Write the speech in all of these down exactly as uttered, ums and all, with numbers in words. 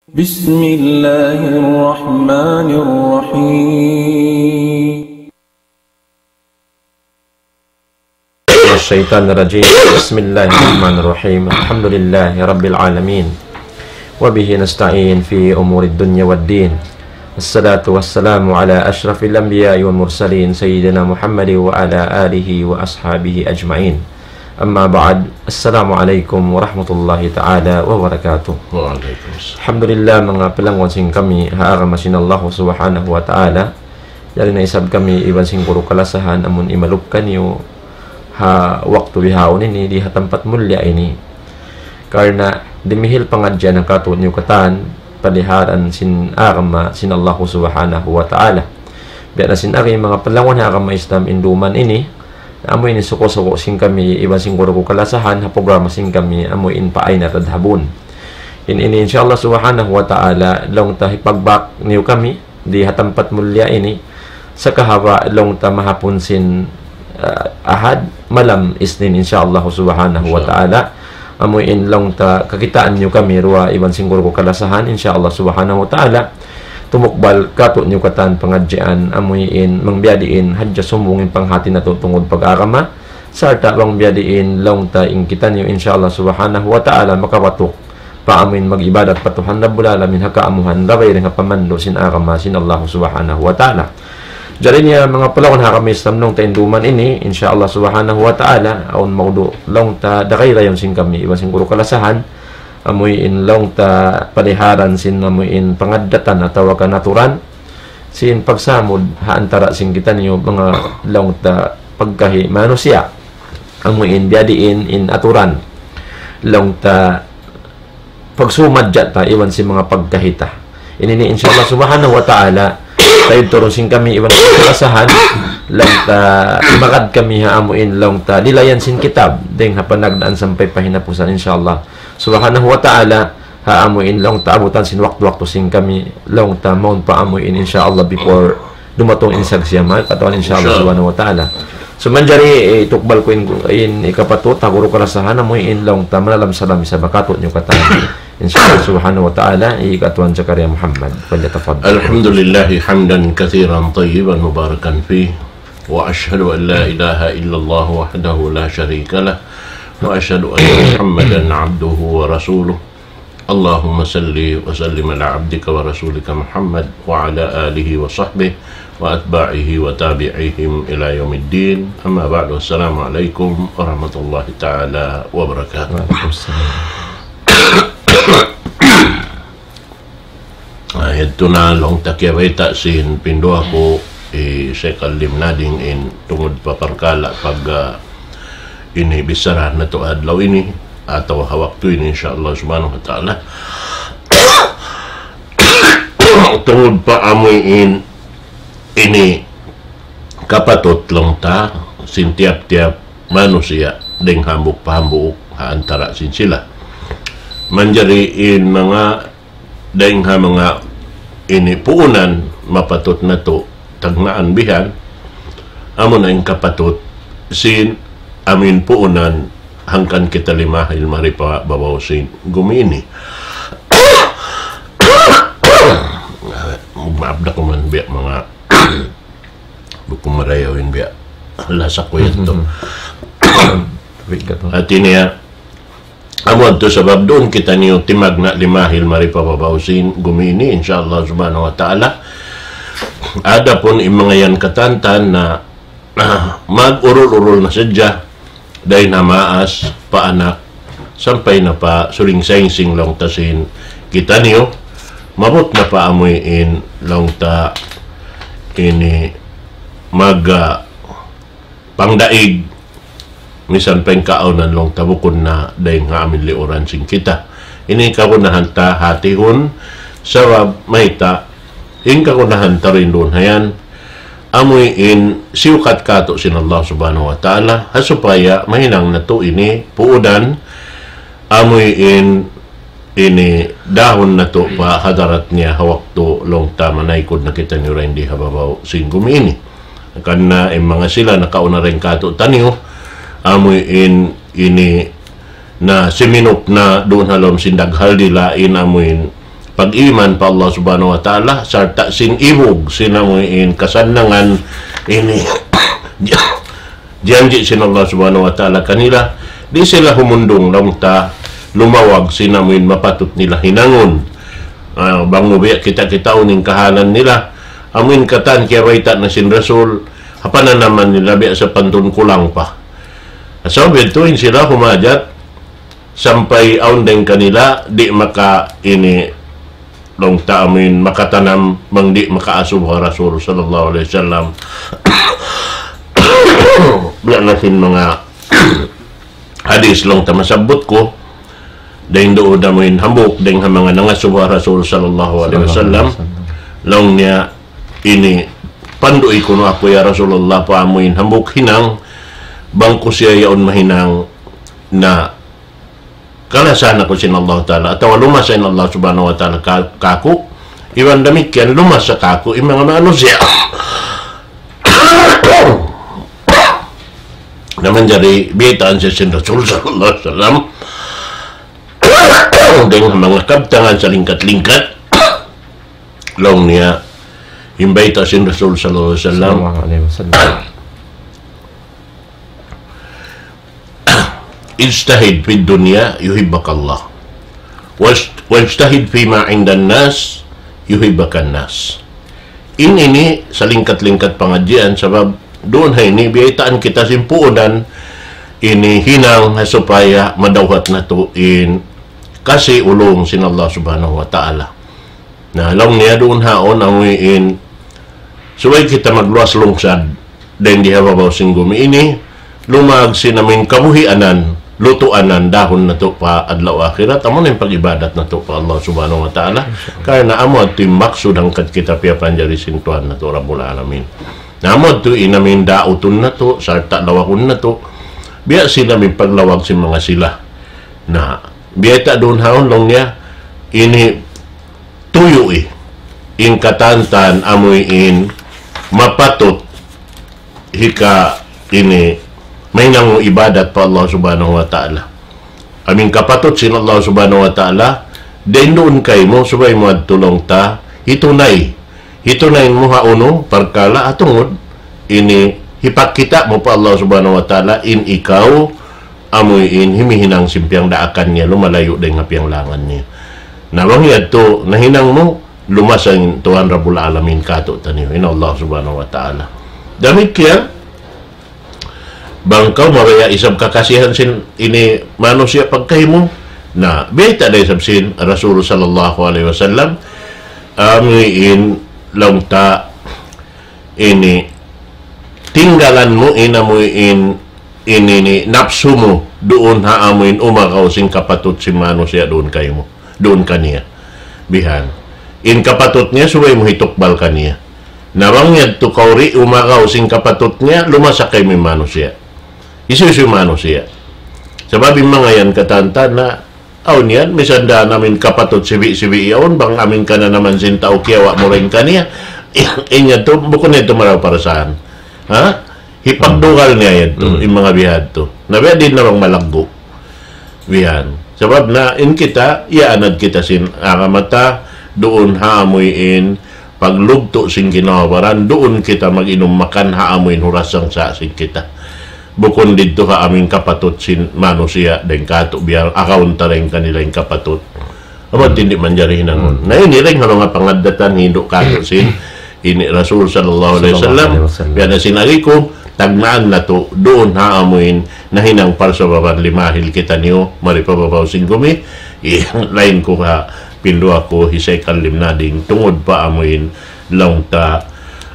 بسم الله الرحمن الرحيم. من الشيطان الرجيم. بسم الله الرحمن الرحيم. الحمد لله رب العالمين. وبه نستعين في أمور الدنيا والدين. الصلاة والسلام على أشرف الأنبياء والمرسلين سيدنا محمد وعلى آله وأصحابه أجمعين. أما بعد. السلام عليكم ورحمة الله تعالى وبركاته. وعليكم السلام. Alhamdulillah, manga palangwan sin kami ha agama sin Allah Subhanahu wa Ta'ala. Yari na isab kami iban sin guru kalasahan amun imalup kaniyu ha waktu bihaun ini di ha tampat mulya ini. Karna' dimihil pangadjian ha katu' niyu katan paliharan sin agama sin Allah Subhanahu wa Ta'ala. Biya' na sin ari manga palangwan ha agama Islam induman ini, amu ini suku-suku sin kami iban sin guru ku kalasahan ha programa sin kami amu in Paay na Tadhabun. In ini insya Allah Subhanahu wa Ta'ala laung ta hipagbak niyu kami di ha tampat mulya ini, sa kahaba' laung ta mahapun sin, ah, Ahad, malam Isnin insya Allah Subhanahu wa Ta'ala. Amu in laung ta kakitaan niyu kami duwa iban sin guru ku kalasahan insya Allah Subhanahu wa Ta'ala. Tumukbal katu' niyu katan pangadjian amu in bang biya' diin hadja sumbung in panghati natu' tungud pag-agama. Sarta' bang biya' diin laung ta in kitaniyu insya Allah Subhanahu wa Ta'ala makabatuk pa amu in mag-ibadat pa Tuhan Rabbul Alamin ha kaamuhan labay dayn ha pamandu' sin agama sin Allah Subhanahu wa Ta'ala. Jari niya manga palangwan ha agama Islam laung ta induman ini, insya Allah Subhanahu wa Ta'ala, awn mawdu' laung ta dagay dayaw sin kami iban sin guru kalasahan, amu in laung ta paliharan sin amu in pangaddatan atawa kan aturan sin pagsamud ha antara' sin kitaniyu manga laung ta pagkahi manusiya'. Amu in biya' diin in aturan laung ta pagsumadja ta iban sin manga pagkahi ta. Ini ini insya Allah Subhanahu wa Ta'ala, tayud turun sin kami iban sin kalasahan, laung ta magad kami ha amu in laung ta lilayan sin kitab, dayn ha panagnaan sampay pa hinapusan insya Allah Subhanahu wa Ta'ala, ha amu in laung ta abutan sin waktu-waktu sin kami, laung ta mawn pa amu in insya Allah before dumatung in saksi amal, katan insya Allah Subhanahu wa Ta'ala. So manjari, eh, tukbal ku in, in ikapatut, ha guru kalasahan amu in laung ta manalam salam isab ha katu' niyu katan. Insya Allah Subhanahu wa Ta'ala, hi Katuan Zakaria Muhammad. فليتفضل. الحمد لله حمدا كثيرا طيبا مباركا فيه، وأشهد أن لا إله إلا الله وحده لا شريك له، وأشهد أن محمدا عبده ورسوله. اللهم صل وسلم على عبدك ورسولك محمد وعلى آله وصحبه وأتباعه وتابعيهم إلى يوم الدين. أما بعد، السلام عليكم ورحمة الله تعالى وبركاته. وعليكم السلام. Ah, yadtu na laung ta kiyabayta' sin pinduwa ku, eh, Sheikh Alim Nading in tungud pa parkala' pag, ah, ini bichara natu' adlaw ini, atawa ha waktu ini, insya Allah Subhanahu wa Ta'ala. Tungud pa amu in ini kapatut laung ta sin tiyap-tiyap manusiya' dayn hambuuk pa hambuuk ha antara' sin sila. Manjari in manga dayn ha manga ini puunan mapatut natu' tagnaan bihan, amu na in kapatut sin amu in puunan hangkan kita limahil mari pa babaw sin gumi ini. Maap da ku man biya' manga bukun marayaw in biya' lasa ku yadtu. Tubig ka tu. Hati niya, amu yadtu sabab duun kitaniyu timagna' limahil mari pa babaw sin gumi ini, insya Allah Subhanahu wa Ta'ala. Adapun in manga yan katantan na, ah, mag-urul-urul na sadja, dayn ha maas pa anak, sampay na pa suling-sangsing laung ta sin kitaniyu, maabut na pa amuin laung ta ini mag, ah, pangdaig, misan pa in kaawnan laung ta bukun na dayn ha amin liuran sin kita. Ini kagunahan ta hatihun, sabab mayta', in kagunahan ta duun ha yan, amuin siyukat katu' sin Allah Subhanahu wa Ta'ala, ha supaya mahinang natu' ini puunan, amuin ini dahun natu' pa hadarat niya ha waktu laung ta manaykud na kitaniyu dayn di ha babaw sin gumi ini. Karna' in manga sila nakauna dayn katu'taniyu, amuin ini na siminup na duun ha lawm sin daghal dila in amuin pag-iman pa Allah Subhanahu wa Ta'ala, sarta' sin ibug, sin amu in kasannangan ini, janji' sin Allah Subhanahu wa Ta'ala kanila, di' sila humundung laung ta lumawag sin amu in mapatut nila hinangun. Ah, bang mu biya' kita-kitaun in kahalan nila, amu in katan kiyabayta' na sin Rasul, ha pananaman nila biya' sapantun kulang pa. Sabab yadtu in sila humajat, sampay awn dayn kanila, di' maka ini, laung ta amu in makatanam, bang di' makaasub ha Rasul sallallahu alayhi wasallam. Biya' na sin manga hadis laung ta masabbut ku, dayn duun amu in hambuuk, dayn ha manga nangasub ha Rasul sallallahu alayhi wasallam, laung niya ini, pandu'i kunu' aku ya Rasulullah pa amu in hambuuk hinang, bang ku siya yaun mahinang na kalasahan aku sin Allah Ta'ala, atawa lumasa in Allah Subhanahu wa Ta'ala ka-, kaku', iban damikkiyan lumasa kaku' in manga manusiya'. Na manjari biyaytaan siya sin Rasul sallallahu alayhi wasallam, dayn ha manga kabtangan salingkat-lingkat, laung niya, in bayta' sin Rasul sallallahu alayhi wasallam, Sallallahu alayhi wasallam. اجتهد في الدنيا يحبك الله. واجت-، واجتهد فيما عند الناس يحبك الناس. In ini salingkat-lingkat pangadjian, sabab duun ha ini biyaytaan kita sin puunan ini hinang ha supaya madawhat natu' in kasi ulung sin Allah Subhanahu wa Ta'ala. Na, laung niya duun ha yaun amu in, subay kita magluwas lungsad dayn di ha babaw sin gumi ini, lumag sin amu in kabuhianan, lutuanan, dahun natu' pa adlaw akhirat, amu na in pag-ibadat natu' pa Allah Subhanahu wa Ta'ala. Karna' amu yadtu in maksud hangkan kita piyapanjari sin Tuhan natu' Rabbul Alamin. Na amu yadtu in amu in dautun natu', sarta' lawakun natu', biya' sin amu in paglawag sin manga sila. Na, biyayta' duun ha yaun laung niya, ini tuyui in katantan amu in mapatut hika ini mahinang mu ibadat pa Allah Subhanahu wa Ta'ala. Amu in kapatut sin Allah Subhanahu wa Ta'ala, dayn duun kaymu, subay mu adtu laung ta, hitunay. Hitunay mu ha unu parkala' ha tungud ini hipakita' mu pa Allah Subhanahu wa Ta'ala in ikaw amu in himihinang sin piyangdaakan niya, lumalayu' dayn ha piyanglangan niya. Na bang yadtu nahinang mu, lumasa in Tuhan Rabbul Alamin kātu'niyu, in Allah Subhanahu wa Ta'ala. Damikkiyan, bang kaw mabaya' isab kakasihan sin ini manusiya' pagkaymu, na biyayta' da isab sin Rasul sallallahu alayhi wasallam, amu in laung ta ini, tinggalan mu in amu in, in ini napsu mu duun ha amu in umagaw sin kapatut sin manusiya' duun kaymu, duun kaniya. Bihan. In kapatut niya subay mu hitukbal kaniya. Na bang yadtu kaw di' umagaw sin kapatut niya, lumasa kaymu in manusiya'. Hisiyu-siyu manusiya'. Sabab in manga yan katantan na awn yan, misan da namin kapatut sibi'-sibi' yaun, bang amin kananaman sin tau kiyawa' mu dayn kaniya. In yadtu, bukun yadtu marayaw parasahan. Ha? Hipagdugal niya yadtu, in manga bihadtu. Na biya' diin na bang malaggu'. Bihan. Sabab na in kita, iyaanad kita sin agama ta, duun ha amu in paglugtu' sin ginhawa-baran, duun kita mag-inum makan ha amu in huras sangsa' sin kita. Bukun didtu ha amu in kapatut sin manusiya' dayn kātu' biya' akaun ta dayn kanila in kapatut. Amu in di' manjari hinangun. Na ini dayn ha manga pangaddatan hindu' kātu' sin ini Rasul sallallahu alayhi wasallam. Sallallahu alayhi wasallam. Biya' na sin agi ku, tagnaan natu' duun ha amu in nahinang parsababan limahil kitaniyu mari pa babaw sin gumi. Lain ku ha pinduwa ku hi Shaykh Alim Nading tungud pa amu in laung ta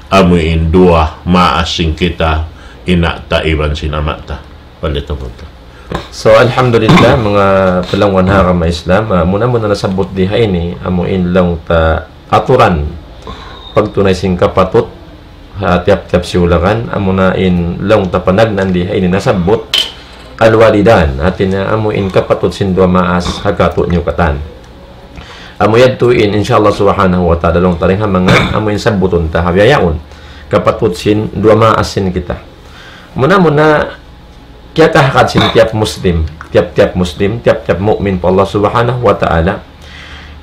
amu in duwa maas sin kita, ina' ta iban sin ama' ta. Walitafadal. So, alhamdulillah, manga palangwan ha agama Islam, ah, muna-muna nasabbut di ha ini, amu in laung ta aturan pagtunay sin kapatut ha tiyap-tiyap siyulakan, amuna in laung ta panagnaan di ha ini nasabbut al-walidan, hāti niya amu in kapatut sin duwa maas ha kātu'niyu katan. Amu yadtu in, insha Allah subhanahu wa ta'ala, laung ta dayn ha manga amu in sabbutun ta ha bihaun, kapatut sin duwa maas sin kita. Muna-muna, kiyatahakad sin tiyap Muslim, tiyap-tiyap Muslim, tiyap-tiyap mu'min pa Allah Subhanahu wa Ta'ala,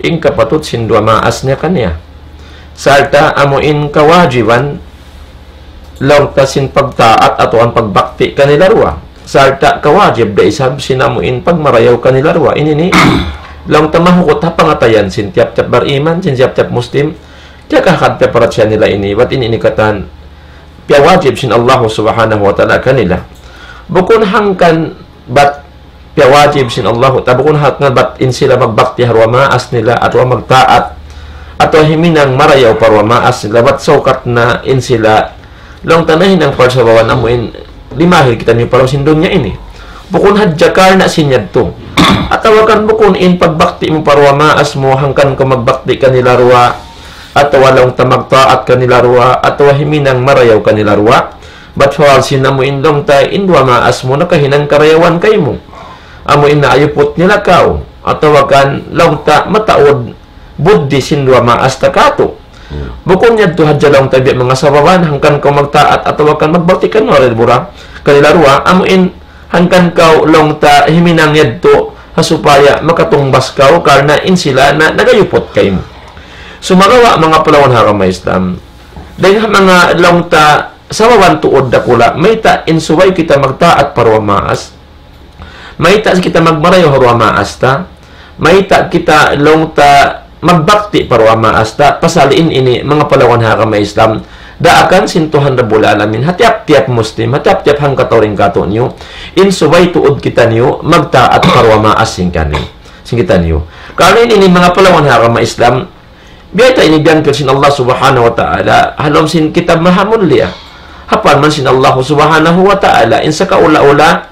in kapatut sin duwa maas niya kaniya. Sarta' amu in kawajiban laung ta sin pagtaat atawa pagbakti kanila duwa. Sarta' kawajib da isab sin amu in pagmarayaw kanila duwa. Ini ini laung ta mahukut ha pangatayan sin tiyap-tiyap bariman, sin tiyap-tiyap Muslim. Kiyakahagad piyaparachaya nila ini, bat ini ini katan piyawajib sin Allah Subhanahu wa Ta'ala kanila. Bukun hangkan bat piyawajib sin Allah Ta'ala, bukun hangkan bat in sila magbakti ha duwa maas nila, atawa magtaat, atawa himinang marayaw pa duwa maas nila, bat saukat na in sila laung ta nahinang parsabawan amu in limahil kitaniyu pa lawm sin dunya ini. Bukun hadja karna' sin yadtu. Atawa kan bukun in pagbakti mu pa duwa maas mu hangkan kaw magbakti kanila duwa, atawa laung ta magtaat kanila duwa, atawa himinang marayaw kanila duwa. Bat hawal sin amu in laung ta in duwa maas mu nakahinang karayawan kaymu. Amu in naayuput nila kaw, atawa kan laung ta mataud buddi sin duwa maas ta katu'. Hmm. Bukun yadtu hadja laung ta biya' manga sababan, hangkan kaw magtaat atawa kan magbakti kanila duwa, kanila duwa, amu in hangkan kaw laung ta himinang yadtu, ha supaya makatungbas kaw karna' in sila na nagayuput kaymu. Sumagawa' manga palawan ha agama Islam, dayn ha manga laung ta sababan tuud dakula', mayta' in subay kita magtaat pa duwa maas, mayta' kita magmarayaw ha duwa maas ta, mayta' kita laung ta magbakti pa duwa maas ta, pasal in ini manga palawan ha agama Islam, daakan sin Tuhan Rabbul Alamin ha tiyap-tiyap Muslim, ha tiyap-tiyap hangkatau dayn kātu'niyu, in subay tuud kitaniyu magtaat pa duwa maas sin kaniyu, sin kitaniyu. Karna' in ini manga palawan ha agama Islam, biya' ta ini biyangkil sin Allah Subhanahu wa Ta'ala ha lawm sin Kitab Mahamulliya. Ha parman sin Allah Subhanahu wa Ta'ala, in sakaula-ula,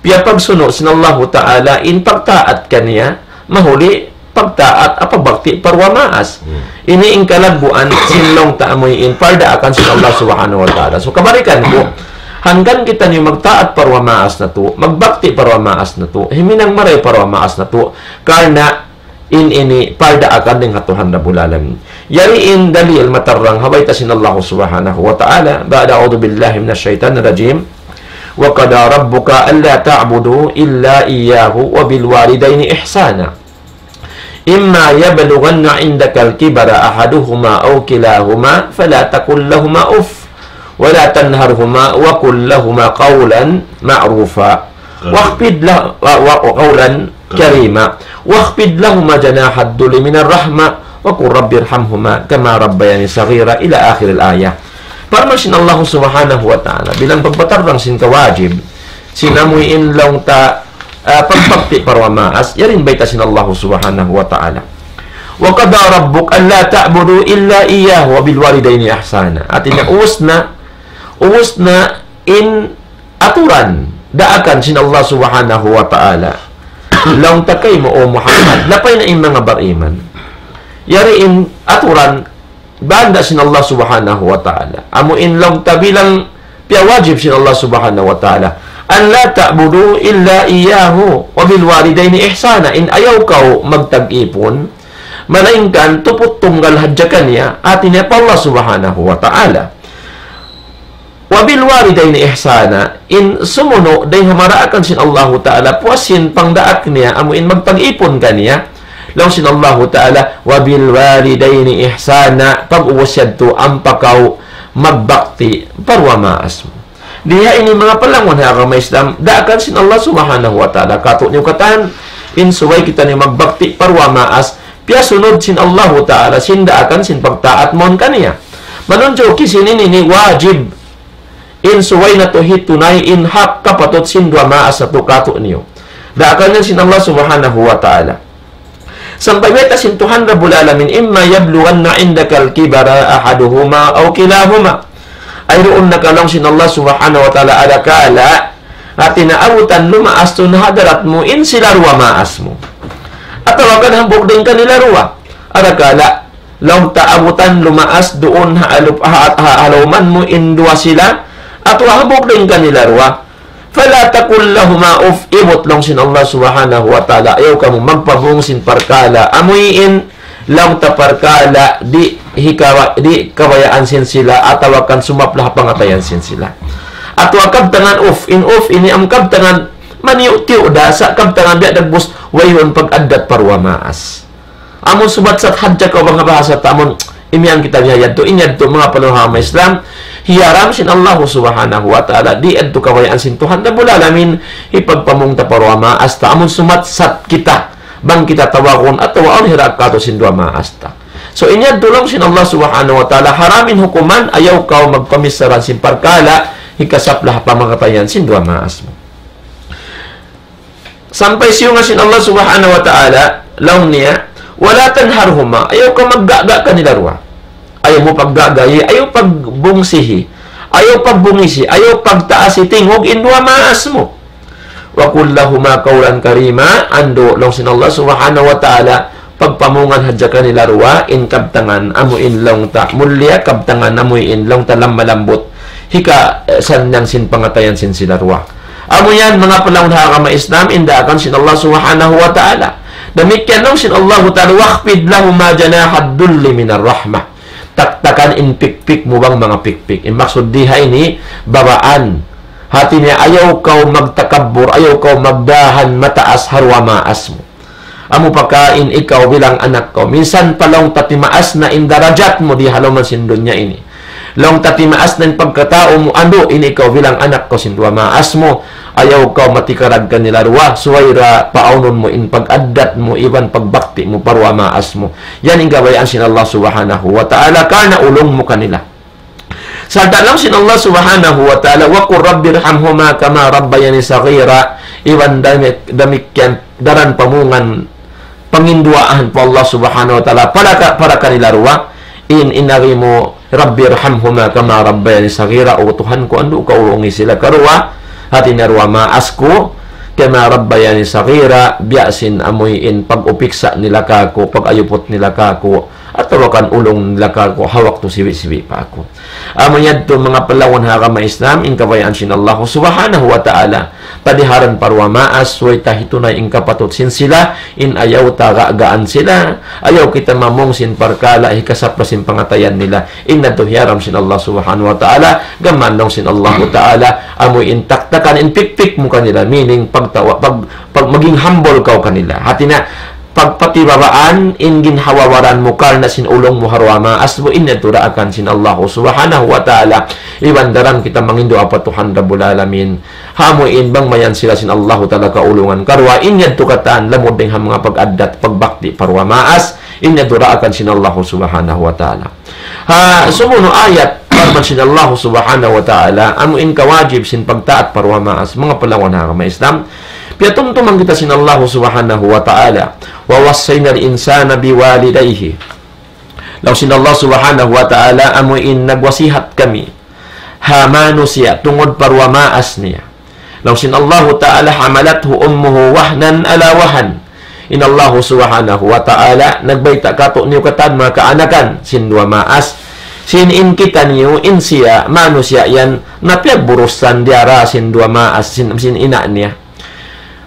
piyapagsunut sin Allah Ta'ala in pagtaat kaniya, mahuli pagtaat atawa pagbakti pa duwa maas. Hmm. Ini in kalagguan sin laung ta amu in pardaakan sin Allah Subhanahu wa Ta'ala. So, kabalikan ku, hangkan kitaniyu magtaat pa duwa maas natu', magbakti pa duwa maas natu', himinang marayaw pa duwa maas natu', karna' in ini pardaakan dayn ha Tuhan Rabbul Alamin. Yari in dalil matarrang ha bayta' sin Allah Subhanahu wa Ta'ala, بعد أعوذ بالله من الشيطان الرجيم، وقضى ربك ألا تعبدوا إلا إياه وبالوالدين إحسانا، إما يبلغن عندك الكبر أحدهما أو كلاهما فلا تقل لهما أف ولا تنهرهما وقل لهما قولا معروفا. واخفض له، و-، و-، قولا كريما. واخفض لهما جناح الذل من الرحمة وقل رب ارحمهما كما ربياني صغيرا إلى آخر الآية. Parman sin Allah Subhanahu wa Ta'ala, bilang pagpatarrang sin kawajib, sin amu in laung ta, ah, pagbakti pa duwa maas, yari in bayta' sin Allah Subhanahu wa Ta'ala. وقضى ربك ألا تعبدوا إلا إياه وبالوالدين إحسانا. Hāti niya, ubus na, ubus na in aturan, daakan sin Allah Subhanahu wa Ta'ala. Laung ta kaymu, O Muhammad, lapay na in manga bariman. Yari in aturan, banda sin Allah Subhanahu wa Ta'ala. Amu in laung ta bilang piyawajib sin Allah Subhanahu wa Ta'ala. ألا تعبدوا إلا إياه وبالوالدين إحسانا. In ayaw kaw magtag-ipun, malaingkan tuput tunggal hadja kaniya, hāti niya pa Allah Subhanahu wa Ta'ala. وبالوالدين إحسانا, in sumunu' dayn ha madaakan sin Allahu Ta'ala, puas sin pangdaak niya, amu in magtag-ipun kaniya, laung sin Allahu Ta'ala, وبالوالدين إحسانا, pag-ubus yadtu ampa kaw magbakti pa duwa maas mu. Di ha ini manga palangun ha agama Islam, daakan sin Allah Subhanahu wa Ta'ala kātu'niyu katan, in subay kitaniyu magbakti pa duwa maas, piyasunud sin Allahu Ta'ala, sin daakan sin pagtaat mawn kaniya. Manunjuki sin ini ini wajib. In subay natu' hitunay in hak kapatut sin duwa maas natu' kātu'niyu. Daakan yan sin Allah Subhanahu wa Ta'ala. Sampay bayta' sin Tuhan Rabbul Alamin, إما يبلغن عندك الكبر أحدهما أو كلاهما. Ay duun na ka laung sin Allah Subhanahu wa Ta'ala, arakala', hāti niya abutan lumaas tuud ha hadarat mu in sila duwa maas mu. Atawa kan hambuuk dayn kanila duwa. Arakala', laung ta abutan lumaas duun ha alup-, ha, ha, ha lawman mu in duwa sila, atawa hambuuk dayn kanila duwa. فلا تقل لهما أف, ibut laung sin Allah Subhanahu wa Ta'ala, ayaw kamu magpabung sin parkala', amuin laung ta parkala' di' hikawa-, di' kabayaan sin sila, atawa kan sumapla' ha pangatayan sin sila. Atawa kabtangan uf, in uf ini amu in kabtangan maniyu'-tiyu' da, sa' kabtangan biya' dagbus wayruun pag-addat pa duwa maas. Amun sumatsat hadja kaw bang ha bahasa ta amun imiyan kita biya' yadtu, in yadtu manga palangga' ha agama Islam, hiyaram sin Allah Subhanahu wa Ta'ala, di' yadtu kabayaan sin Tuhan Rabbul Alamin, hipagpamung ta pa duwa maas ta, amun sumatsat kita, bang kita tawagun, atawa awn hirak katu' sin duwa maas ta. So, in yadtu laung sin Allah Subhanahu wa Ta'ala, haram in hukuman, ayaw kaw magpamisaran sin parkala', hikasapla ha pamangatayan sin duwa maas mu. Sampay siyunga sin Allah Subhanahu wa Ta'ala, laung niya, ولا تنهرهما, ayaw kaw maggaga' kanila duwa. Ayaw mu paggagayi, ayaw pagbungsihi, ayaw pagbungisi, ayaw pagtaasi tingug in duwa maas mu. وقل لهما قولا كريما, andu' laung sin Allah Subhanahu wa Ta'ala, pagpamungan hadja kanila duwa, in kabtangan amu in laung ta mulia, kabtangan amu in laung ta lamma-lambut. Hika, eh, sannyang sin pangatayan sin sila duwa. Amu yan, manga palangga' ha agama Islam, in daakan sin Allah Subhanahu wa Ta'ala. Damikkiyan laung sin Allah Ta'ala, واخفض لهما جناح الذل من الرحمة. Taktakan in pikpik mu bang manga pikpik. In maksud di ha ini, babaan. Hati niya, ayaw kaw magtakabbur, ayaw kaw magdahan mataas ha duwa maas mu. Amu pa ka in ikaw bilang anak ku. Minsan pa laung ta timaas na in darajat mu di ha lawm sin dunya ini. Laung ta timaas na in pagkatau mu, andu' in ikaw bilang anak ku sin duwa maas mu. Ayaw kaw matikarag kanila duwa, subay da paawnun mu in pag-addat mu, iban pagbakti mu pa duwa maas mu. Yan in kabayaan sin Allah Subhanahu wa Ta'ala, karna' ulung mu kanila. Sarta' laung sin Allah Subhanahu wa Ta'ala, وقل رب ارحمهما كما ربياني صغيرا. Iban damik-, damikkiyan daran pamungan panginduwaahan pa Allah Subhanahu wa Ta'ala, para ka, para kanila duwa, in, in agi mu, رب ارحمهما كما ربياني صغيرا, O Tuhan ku, andu' kaw ulungi sila karuwa, hati niya duwa maas ku, كما ربياني صغيرا, biya' sin amuin pag-upiksa nila kāku', pag-ayuput nila kāku', atawa kan ulung nila kāku' ha waktu sibi'-sibi' pa aku. Amu yadtu manga palangga' ha agama Islam, in kabayaan sin Allah Subhanahu wa Ta'ala. Padiharan pa duwa maas, way ta hitunay in kapatut sin sila, in ayaw ta gagaan sila, ayaw kita mamung sin parkala' hikasapra sin pangatayan nila. In yadtu hiyaram sin Allah Subhanahu wa Ta'ala, gām laung sin Allah Ta'ala, amu in taktakan in pikpik mu kanila, meaning pagtawa, pag, pag maging humble kaw kanila. Hati niya, pagpatibabaan in ginhawa-baran mu karna' sin ulung mu ha duwa maas mu, in yadtu daakan sin Allah Subhanahu wa Ta'ala. Iban daran kita manginduwaa pa Tuhan Rabbul Alamin. Ha amu in bang mayan sila sin Allah Ta'ala kaulungan karuwa, in yadtu katan lamud dayn ha manga pag-addat, pagbakti pa duwa maas, in yadtu daakan sin Allah Subhanahu wa Ta'ala. Ha sumunu' ayat, parman sin Allah Subhanahu wa Ta'ala, amu in kawajib sin pagtaat pa duwa maas, manga palangga' ha agama Islam, piyatumtuman kita sin Allah Subhanahu wa Ta'ala, ووصينا الإنسان بوالديه. Laung sin Allah Subhanahu wa Ta'ala, amu in nagwasihat kami ha manusiya' tungud pa duwa maas niya. Laung sin Allahu Ta'ala, حملته أمه وهنا على وهن. In Allahu Subhanahu wa Ta'ala, nagbayta' kātu'niyu katan manga kaanakan, sin duwa maas. Sin in kitaniyu, in siya, manusiya' yan, na piyagburusan diyara sin duwa maas, sin, sin ina' niya.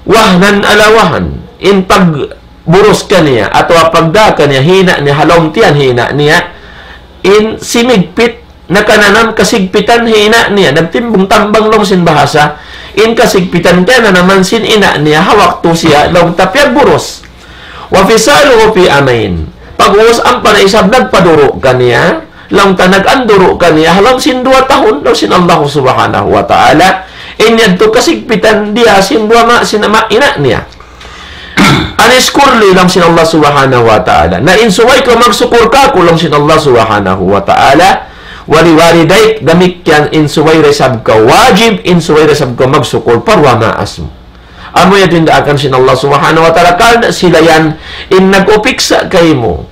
وهنا على وهن. In pagburus kaniya, atawa pagdā kaniya, hi ina' niya, ha lawm tiyan hi ina' niya, in simigpit, nakananam kasigpitan hi ina' niya, nagtimbung tambang laung sin bahasa, in kasigpitan kiyanaman sin ina' niya, ha waktu siya, laung ta piyagburus. وفصاله في عامين. Pag'ubus ampa na isab nagpaduru' kaniya, laung ta nag-anduru' kaniya, ha lawm sin duwa tahun, laung sin Allah Subhanahu wa Ta'ala, in yadtu kasigpitan diya sin duwa ma-, sin ama' ina' niya. أن اشكر لي, laung sin Allah Subhanahu wa Ta'ala. Na in subay kaw magsukur kāku', laung sin Allah Subhanahu wa Ta'ala. ولوالديك, damikkiyan in subay da isab kaw wajib, in subay da isab kaw magsukur pa duwa maas mu. Amu yadtu in daakan sin Allah Subhanahu wa Ta'ala, karna' sila yan in nag-upiksa kaymu.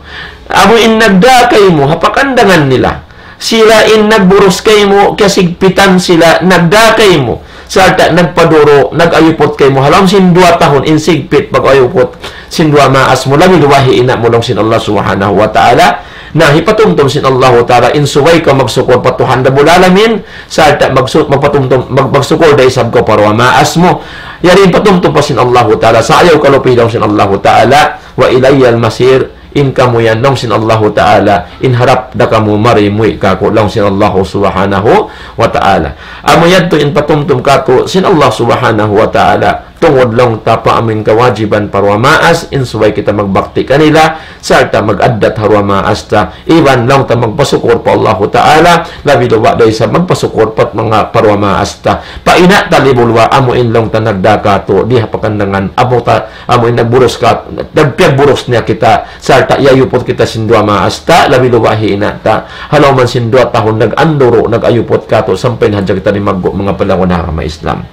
Amu in nagdā kaymu, ha pakandangan nila. Sila in nagburus kaymu, kasigpitan sila nagdā kaymu. Sarta' nagpaduru', nag-ayuput kaymu. Ha lawm sin duwa tahun in sigpit pag-ayuput sin duwa maas mu, labi-labi hi ina' mu laung sin Allah Subhanahu wa Ta'ala. Na hipatumtum sin Allahu Ta'ala, in subay kaw magsukur pa Tuhan Rabbul Alamin, sarta' magsu-, magpatumtum, mag-, magsukur da isab kaw pa duwa maas mu. Yari in patumtum pa sin Allahu Ta'ala, sa' ayaw kalupi laung sin Allahu Ta'ala, وإلي المصير, in kamu yan laung sin Allahu Ta'ala, in harap da kamu mari muwi' kāku' laung sin Allahu Subhanahu wa Ta'ala. Amu yadtu in patumtum kātu' sin Allah Subhanahu wa Ta'ala. tungud laung ta pa amuin kawajiban pa duwa maas, in subay kita magbakti kanila, sarta' mag-addat ha duwa maas ta. Iban laung ta magpasukur pa Allahu Ta'ala, labi-labi da isab magpasukur pa manga pa duwa maas ta. Pa ina' ta libul wa amuin laung ta nagdā kātu', di ha pakandangan, amu ta, amuin nagburus ka, nagpiyagburus niya kita, sarta' iyayuput kita sin duwa maas ta, labi-labi hi ina' ta. Ha lawm sin duwa tahun nag-anduru', nag-ayuput kātu', sampay na hadja kita dimaggu' manga palangga' ha agama Islam.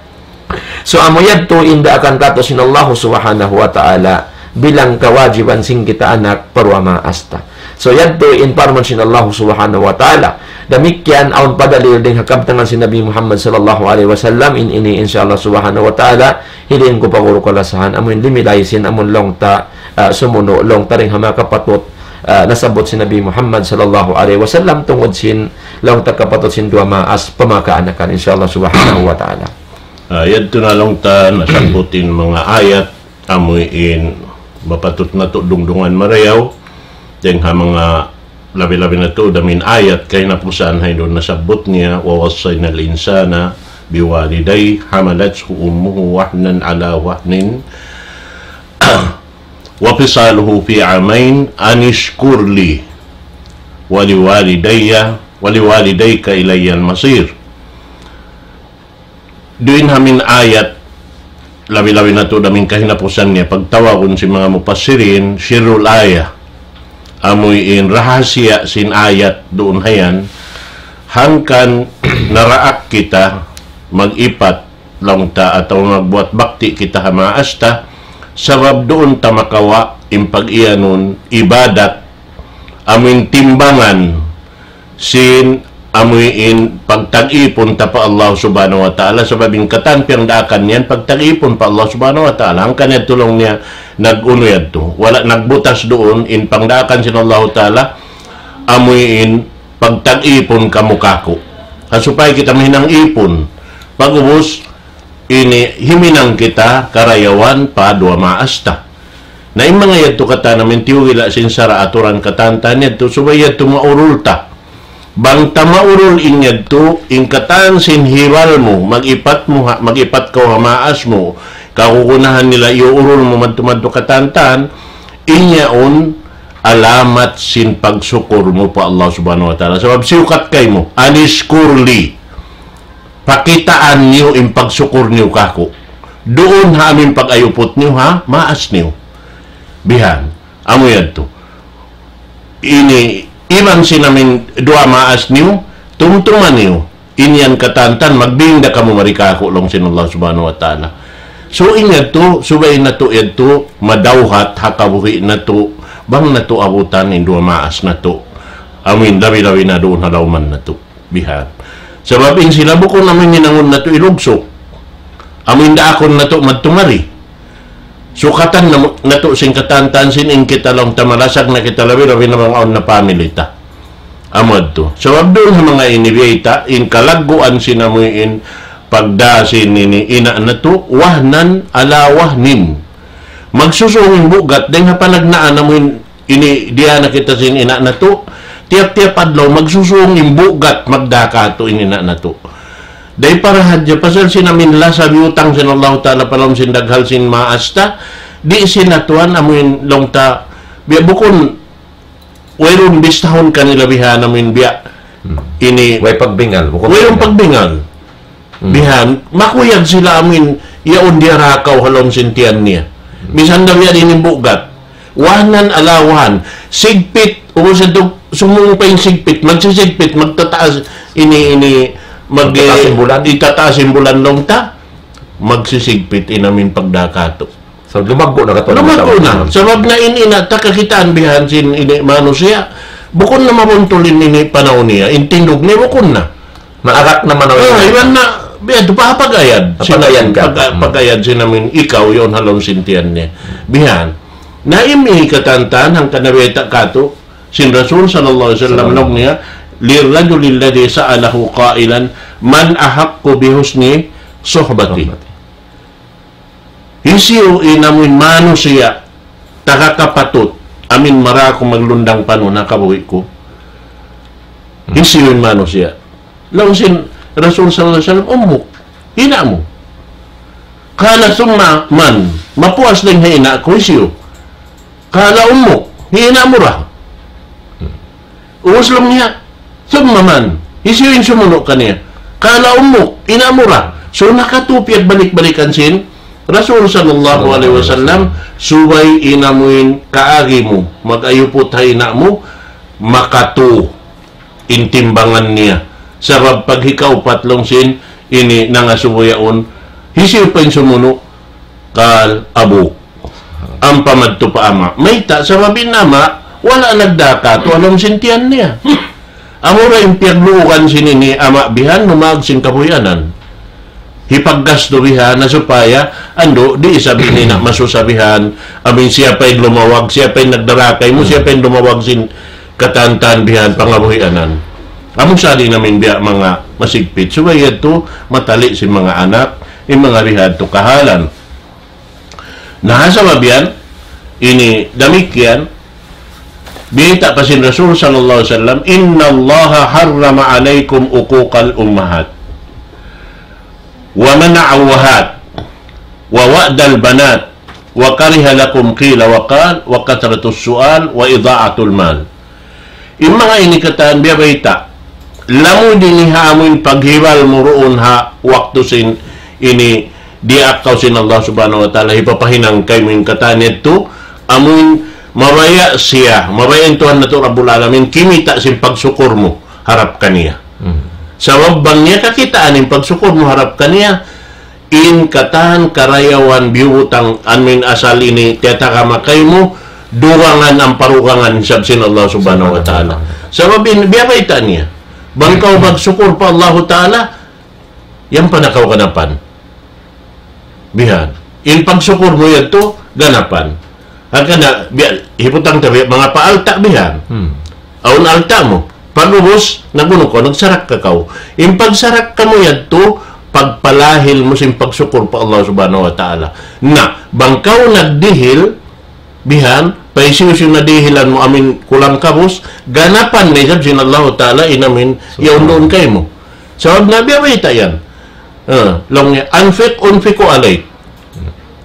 So, amu yadtu in daakan kātu' sin Allah Subhanahu wa Ta'ala bilang kawajiban sin kita anak pa duwa maas ta. So, yadtu in parman sin Allah Subhanahu wa Ta'ala. Damikkiyan awn pa dalil dayn ha kabtangan sin Nabi Muhammad sallallahu alayhi wasallam, in ini insya Allah Subhanahu wa Ta'ala, hiling ku pa guru kalasahan, amuin limilay sin, amun laung ta, ah, sumunu', laung ta dayn ha manga kapatut, ah, nasabbut sin Nabi Muhammad sallallahu alayhi wasallam, tungud sin laung ta kapatut sin duwa maas pa manga kaanakan, insya Allah Subhanahu wa Ta'ala. Ah, yadtu na laung ta nasabbut in manga ayat, amuin mapatut natu' dungdungan marayaw, dayn ha manga labi-labi natu' da amuin ayat kahinapusan ha ini nasabbut niya, ووصينا الإنسان بوالديه حملته أمه وهنا على وهن وفصاله في عامين أن اشكر لي ولوالدي ولوالديك إلي المصير. Duun ha amuin ayat, labi-labi natu' da amuin kahinapusan niya, pagtawagun sin manga mufassirin, sirrul ayah. Amuin rahasiya sin ayat duun ha yan, hangkan naraak kita mag-ipat laung ta atawa magbuat bakti kita ha maas ta, sabab duun ta makawa' in pag-iyanun ibadat, amuin timbangan sin amuin pagta'at ta pa Allah Subhanahu wa Ta'ala, sabab in katan piyagdaakan niyan pagta'at pa Allah Subhanahu wa Ta'ala. Hangkan yadtu laung niya nag-unu yadtu. Wala' nagbutas duun in pagdaakan sin Allah Ta'ala, amuin pagta'at kamu kāku'. Ha supaya kita mahinang ipun. Pag'ubus, ini himinang kita karayawan pa duwa maas ta. Na in manga yadtu katan amuin tiyugila' sin sara' aturan katan-katan yadtu, subay yadtu maurul ta. Bang ta maurul in yadtu, in katan sin hibal mu, mag-ipat mu ha, mag-ipat kaw ha maas mu, kagunahan nila iyuurul mu madtu-madtu katan-katan, in yaun alamat sin pagsukur mu pa Allah Subhanahu wa Ta'ala. Sabab siyukat kaymu, أن اشكر لي. Pakitaan niyu in pagsukur niyu kāku'. Duun ha amuin pag-ayuput niyu ha maas niyu. Bihan. Amu yadtu. Ini iban sin amuin duwa maas niyu, tumtuma niyu. In yan katan-katan, magbing da kamu mari kāku' laung sin Allah Subhanahu wa Ta'ala. So, in yadtu, subay natu' yadtu, madawhat ha kabuhi' natu', bang natu' abutan in duwa maas natu'. Amuin labi-labi na duun ha lawman natu'. Bihan. Sabab in sila bukun amuin hinangun natu' ilugsuk. Amuin daakun natu' madtu mari. Sukatan na, natu' sin katan-katan sin in kita laung ta malasag na kita labi-labi na bang awn na family ta. Amu yadtu. Sabab duun ha manga ini biyayta', in kalagguan sin amuin pagdā sin ini ina' natu', وهنا على وهن. Magsusung in bugat, dayn ha panagnaan amuin ini diyā na kita sin ina' natu', tiyap-tiyap adlaw magsusung in bugat, magdā kātu' in ina' natu'. Dayn para hadja pasal sin amuin lasa biyutang sin Allahu Ta'ala pa lawm sin daghal sin maas ta, di' sin atuan amuin laung ta, biya' bukun, wayruun bistahun kanila bihan amuin biya'. Hmm. Ini, way pagbingal, bukun wayruun pagbingal. Pagbingal. Hmm. Bihan, makuyag sila amuin, yaun diyarakaw ha lawm sin tiyan niya. Hmm. Misan da biya' diin in bugat. وهنا على وهن. Sigpit, ubus yadtu, sumung pa in sigpit, magsisigpit, magtataas, ini, ini, mag-, magtataas in bulan. Itataas in bulan laung ta, magsisigpit in amuin pagdā kātu'. So, lumaggu' na katu'. Lumaggu' na. Sabab na in ina' ta kakitaan bihan sin ini manusiya'. Bukun na mabuntul in ini panaw niya, in tindug niya bukun na. Maarak na manaw. Ah, iban na, biya' tu pa pag-ayad. Pag-ayad ka. Pag-, hmm, pag-ayad sin amuin ikaw yaun ha lawm sin tiyan niya. Bihan. Na in ini katan-katan hangkan nabayta' kātu', sin Rasul sallallahu alayhi wasallam, sallam, laung niya, للرجل الذي سأله قائلا من أحق بحسن صحبتي. Hisiyu in amuin manusiya', taga kapatut, amuin marayaw ku maglundang panun ha kabuhi' ku. Hmm. Hisiyu in manusiya'. Laung sin Rasul sallallahu alayhi wasallam, أمك. Ina' mu. Qala, "Thumma man?" Mapuas dayn ha ina' ku, hisiyu? Qala, "Ummuk." Hi ina' mu ra. Ubus laung niya, "Thumma man?" Hisiyu in sumunu' kaniya? "Qala, ummuk." Ina' mu ra. So, nakatū piyagbalik-balikan sin Rasul sallallahu alayhi wasallam, subay in amuin kaagi mu, mag-ayuput ha ina' mu, makatū in timbangan niya. Sabab pag hikaupat laung sin ini nangasubu yaun, hisiyu pa in sumunu'? Qal, abuk. Ampa madtu pa ama'. Mayta'? Sabab in ama', wala' nagdā kātu' ha lawm sin tiyan niya. Amura in piyagluugan sin ini ama' bihan, numaag sin kabuhianan. Hipaggastu bihan, na supaya, andu', di' isab in ina' masusa bihan, amin siya pa in lumawag, siya pa in nagdarakay mu, siya pa in lumawag sin katantan bihan pangabuhianan. Amu sa di' namin biya' manga masigpit. Subay yadtu matali' sin manga anak, in manga biha' tu kahalan. Na, ha sabab yan, ini damikkiyan, biyayta' pa sin Rasul sallallahu alayhi wasallam, إن الله حرم عليكم عقوق الأمهات ومنع الأبهات ووعد البنات وكره لكم قيل وقال وكثرة السؤال وإضاعة المال. In manga ini katan biya' bayta'. Lamud ini ha amuin paghibal mu duun ha waktu sin ini diyaak kaw sin Allah Subhanahu wa Ta'ala, hipapahinang kaymu in katan yadtu, amuin mabaya' siya, mabaya' in Tuhan natu' Rabbul Alamin, kimita' sin pagsukur mu harap kaniya. Hmm. Sabab bang niya kakitaan in pagsukur mu harap kaniya, in katan karayawan biyubutang amuin asal ini tiyatagama kaymu, dugangan ampa dugangan isab sin Allah Subhanahu wa Ta'ala. Sabab in, biya' bayta' niya. Bang kaw magsukur pa Allahu Ta'ala, yan pa na kaw ganapan. Bihan. In pagsukur mu yadtu, ganapan. Hangkan na, biya', hibutang ta biya', manga pa alta' bihan. Hmm. Awn alta' mu. Pag'ubus, nag'unu kaw, nagsarakka kaw. In pagsarakka mu yadtu, pagpalahil mu sin pagsukur pa Allah Subhanahu wa Ta'ala. Na, bang kaw nagdihil, bihan, pa hisiyu-siyu na dihilan mu amuin kulang kabus, ganapan na isab sin Allah Ta'ala in amuin yaun duun kaymu. Sabab na biya' bayta' yan. Ah, laung niya, أنفق أنفق عليك.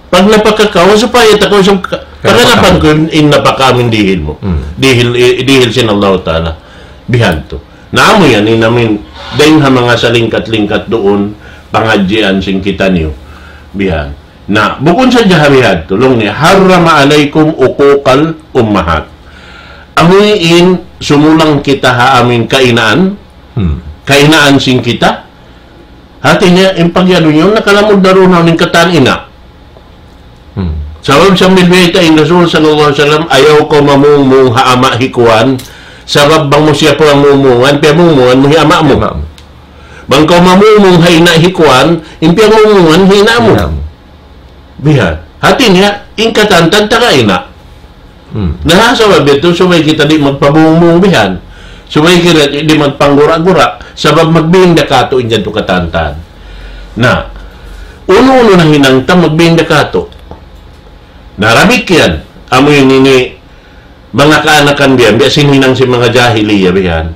Pag napaka kaw, supaya ta kaw siyang ka-, kaganapan ku in, in napaka amuin dihil mu. Hmm. Dihil, i-, dihil sin Allah Ta'ala. Bihan tu. Na amu yan, in amuin, dayn ha manga salingkat-lingkat duun, pangadjian sin kitaniyu. Bihan. Na, bukun sadja ha bihan tu, laung niya, حرم عليكم عقوق الأمهات. Amuin sumulang kita ha amuin kainaan, Hmm. kainaan sin kita, hati niya, in pag'iyanun yaun, nakalamud na duun in katan ina'. Hmm. Sabab sambil biyayta' in Rasul sallallahu alayhi wasallam, ayaw kaw mamungmung ha ama' hikuan, sabab bang mu siya piyamungmungan, piyamungmungan mu hi ama' mu. Hi ama' mu. Bang kaw mamungmung ha ina' hikuan, in piyamungmungan hi ina' mu. Hi ina' mu. Bihan. Hati niya, in katan taga ina'. Hmm. Na, ha sabab yadtu, subay kita di' magpabungmung bihan. Subay kita di', di' magpanggura-gura. Sabab magbinda katu' in yadtu katan. Na, unu-unu na hinang ta magbinda katu'. Na, damikkiyan. Amu ini ini, manga kaanakan bihan, biya' sin hinang sin manga jahiliya bihan.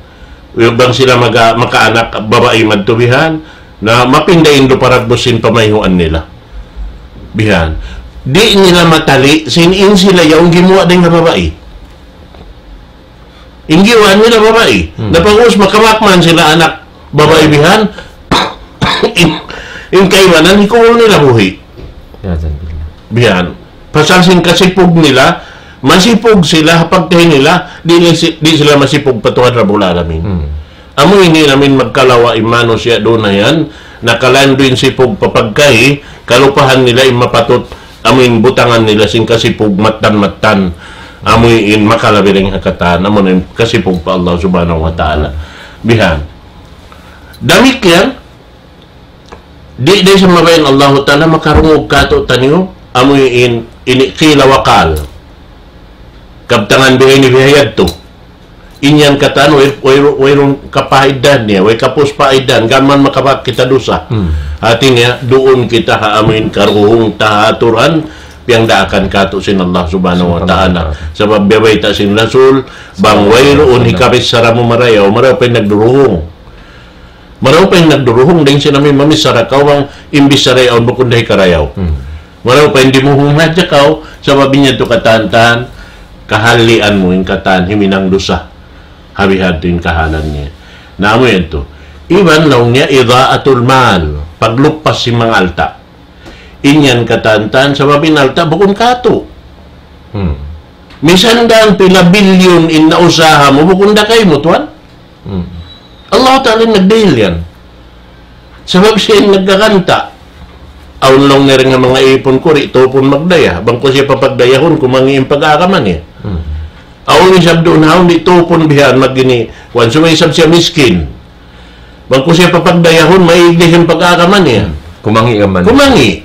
Bang sila maga-, makaanak babai madtu bihan, na mapinda in duparat busin pamayhuan nila. Bihan. Di' nila matali', sin in sila yaun gimuwa' dayn ha babai. In gimuwa' nila babai. Hmm. Na pag'ubus makabak man sila anak babai bihan, in, in kaibanan hikuwang nila buhi'. Iyadhan billah. Bihan. Pasal sin kasipug nila, masipug sila, ha pagkahi nila, di', di' si-, di' sila masipug pa Tuhan Rabbul Alamin. Hmm. Amu ini amuin magkalawa' in manusiya' duun na yan, nakalandu' in sipug pa pagkahi, kalupahan nila in mapatut, amuin butangan nila sin kasipug mattan-mattan. Amuin makalabi dayn ha katan, amuin kasipug pa Allah Subhanahu wa Ta'ala. Bihan. Damikkiyan, di', di' sa mabayan Allahu Ta'ala makarungug katu'taniyu, amuin ini qila wa qal. Kabtangan biha' ini biha' yadtu. In yan katan, way, way, wayruun kapaidahan niya, way kapus paidahan, gām man makabak kita dusa. Hmm. Hati niya, duun kita ha amuin karuhung ta ha aturan, piyangdaakan katu' sin Allah Subhanahu wa Ta'ala. Subhanahu wa Ta'ala. Sabab biya' bayta' sin Rasul, bang wayruun hikabissara mu marayaw, marayaw pa in nagduruhung. Marayaw pa in nagduruhung, dayn sin amu in mamichara kaw bang in bichara yaun bukun da hikarayaw. Hmm. Marayaw pa in dimuhung hadja kaw, sabab in yadtu katan-katan, kahalian mu in katan, himinang dusa. Ha bihadtu in kahalan niya. Na amu yadtu. Iban laung niya, idha'atul mal, pagluppas sin manga alta'. In yan katan-katan, sabab in alta' bukun katu'. Hmm. Misan da pila bilyon in nausaha mu, bukun da kaymu, tuwan. Hmm. Allah Ta'ala in nagdihil yan. Sabab siya in nagkakanta'. Awn laung niya dayn ha manga ipun ku, di' tuupun magdaya. Bang ku siya papagdayahun, kumangi' in pag-aagama niya. Hmm. Awn isab duun, awn di' tuupun bihan, mag-ini. Kuwan, subay isab siya miskin. Bang ku siya papagdayahun, maig da in pag-aagama niya. Hmm. Kumangi' ka man. Kumangi'.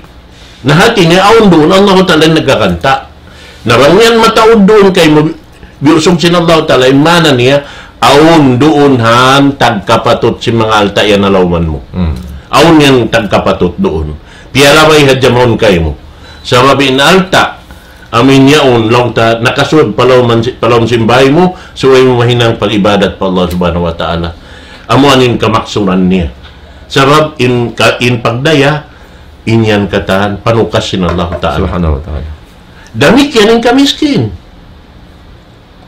Na hati niya, awn duun, Allah Ta'ala in nagkakanta'. Na bang yan mataud duun kaymu, biyusug sin Allah Ta'ala, in maana niya, awn duun han tagkapatut sin manga alta' yan ha lawman mu. Hmm. Awn yan tagkapatut duun. Piyalabay hadja mawn kaymu. Sabab in alta', amu in yaun, laung ta, nakasud pa lawm si-, pa lawm sin bāy mu, subay mu mahinang pag-ibadat pa Allah Subhanahu wa Ta'ala. Amu yan in kamaksuran niya. Sabab in ka-, in pagdaya, in yan katan, panukas sin Allah Ta'ala. Subhanahu wa Ta'ala. Damikkiyan in kamiskin.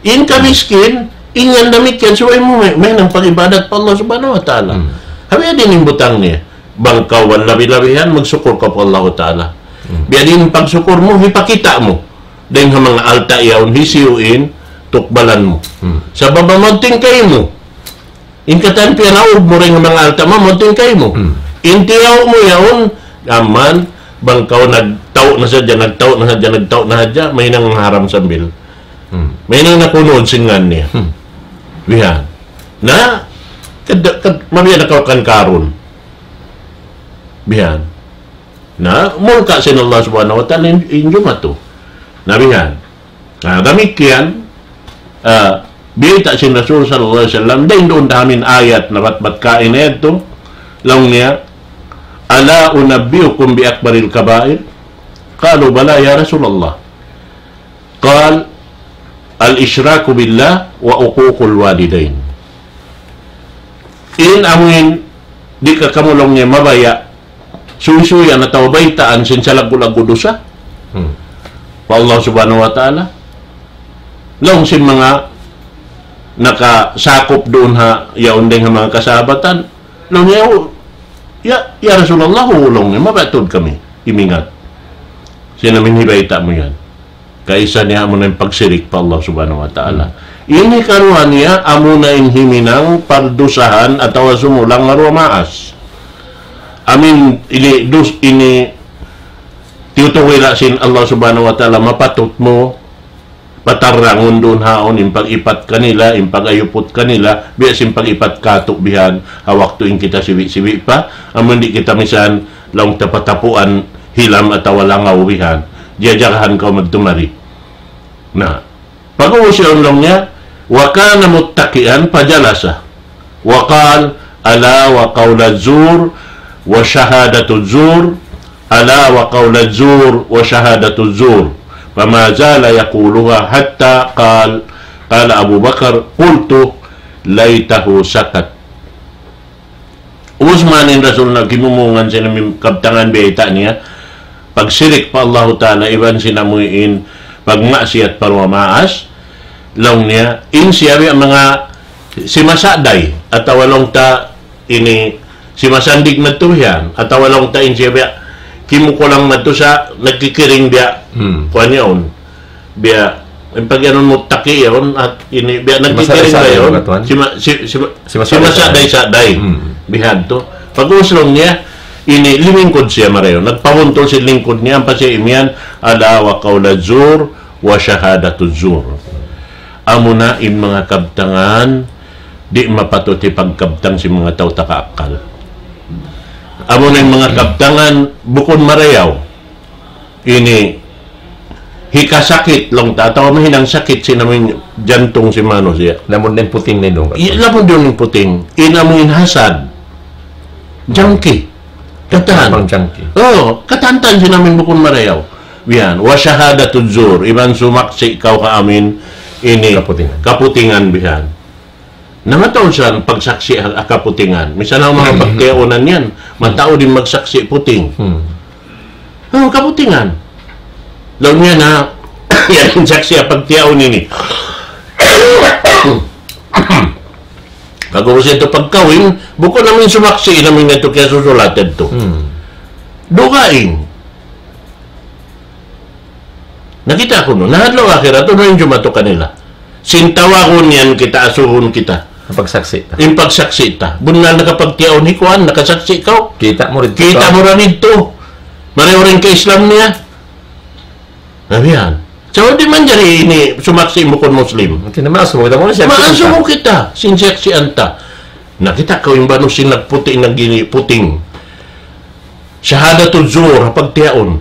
In kamiskin, in yan damikkiyan, subay mu may, mahinang pag-ibadat pa Allah Subhanahu wa Ta'ala. Hmm. Ha biya' diin in butang niya. Bang kaw labi-labihan, magsukur kaw pa Allah Ta'ala. Hmm. Biya' diin in pagsukur mu, hipakita' mu. Dayn ha manga alta' yaun, hisiyu in, tukbalan mu. Hmm. Sabab amu in tingkay mu. In katan piyanaug mu dayn ha manga alta' mu, amu in tingkay mu. Hmm. In tiyaug mu yaun, aman, bang kaw nagtaw na sadja, nagtaw na sadja, nagtaw na sadja, mahinang haram sambil. Hmm. Mahinang nakunud sin ngan niya. Hmm. Bihan. Na, kad-, kad-, mabiya' na kaw kan Karun. Bihan. Na, mulka' sin Allah Subhanahu wa Ta'ala in, in jumatu. Na bihan. Na, damikkiyan, ah, biyayta' sin Rasul sallallahu alayhi wasallam, dayn duun ta ha amin ayat na batbat kaina yadtu, laung niya, ألا أنبئكم بأكبر الكبائر؟ قالوا بلى يا رسول الله. قال: الإشراك بالله وعقوق الوالدين. In amu in di' ka kamu laung niya mabaya', suysuyan atawa baytaan sin salaggu'-laggu' dusa. Hmm. Pa Allah Subhanahu wa Ta'ala. Laung sin manga nakasakup duun ha, yaun dayn ha manga kasahabatan. Laung niya, "O, ya, ya Rasulullah, o," laung niya, "mabaya' tuud kami imingat." Sin amu in hibayta' mu yan. Kaisa niya amu na in pagsirik pa Allah Subhanahu wa Ta'ala. Hmm. Ini karuwa niya amu na in himinang pardusahan atawa sumulang ha duwa maas. Amu in ini dus-, ini tiyutuwi' da sin Allah Subhanahu wa Ta'ala mapatut mu patarrangun duun haun in pag-ipat kanila, in pag-ayuput kanila, biya' sin pag-ipat katu' bihan, ha waktu in kita sibi'-sibi' pa, amun di' kita misan laung ta patapuan hilam atawa langaw bihan. Jajagahan kaw madtu mari. Na, pag-ubus yaun laung niya, وكان متكئا فجلس وقال: ألا وقول الزور وشهادة الزور، ألا وقول الزور وشهادة الزور، فما زال يقولها حتى قال، قال أبو بكر: قلت: ليته سكت. Ubus man in Rasul na kimumungan sin amu in kabtangan biyayta' niya, pagsirik pa Allahu Ta'ala, iban sin amu in pagmaksiyat pa duwa maas, laung niya, in siya biya' manga simasaday, atawa laung ta ini simasandig madtu yan, atawa laung ta in siya biya' kimukulang madtu sa nagkikiring biya', hmm, kuwan yaun. Biya', in pag-iyanun muttaki' yaun, at ini, biya' nagkikiring ba yaun? Sima-, si-, sima-, simasaday-saday. Hmm. Bihadtu. Pag-ubus laung niya, ini, limingkud siya marayaw. Nagpabuntul sin lingkud niya, ampa siya imiyan, ألا وقول الزور وشهادة الزور. Amuna in manga kabtangan, di' mapatut hipagkabtang sin manga tau takaakkal. Amuna in manga kabtangan, bukun marayaw. Ini hikasakit laung ta, atawa mahinang sakit sin amu in jantung sin manusiya'. Lamun in puting na in dungkat. I-, lamun in puting. In amu in hasad. Jangki. Katan. Bang jangki. Oh, katan-katan sin amu in bukun marayaw. Bihan. وشهادة الزور. Iban sumaksi' kaw ha amu in ini. Kaputingan. Kaputingan bihan. Na mataud sa pagsaksi' ha, ha kaputingan. Misan na manga pagtiyaunan yan, mataud in magsaksi' puting. Hmm. Oh, kaputingan. Laung niya na, yan in saksi' ha pagtiyaun ini. Pag-ubus yadtu pagkawin, bukun amu in sumaksi', amu in yadtu kiyasusulat yadtu. Hmm. Dugaing. Nakita' kunu', na ha adlaw akhirat, unu in jumatu kanila? Sin tawagun yan kita, asubuhun kita. Pagsaksi' ta. In pagsaksi' ta. Bunnal nakapagtiyaun hi kuwan, nakasaksi' kaw. Kita' mu rin. Kita' mu rin ito. Marayaw in ka-Islam niya. Na biya' yan. Sa' di' manjari ini sumaksi' bukun Muslim. Maas mu kita, maas mu kita. Sin saksian ta. Nakita' kaw in banu sin nagputi' nagini puting. Shahadatul zur, pagtiyaun.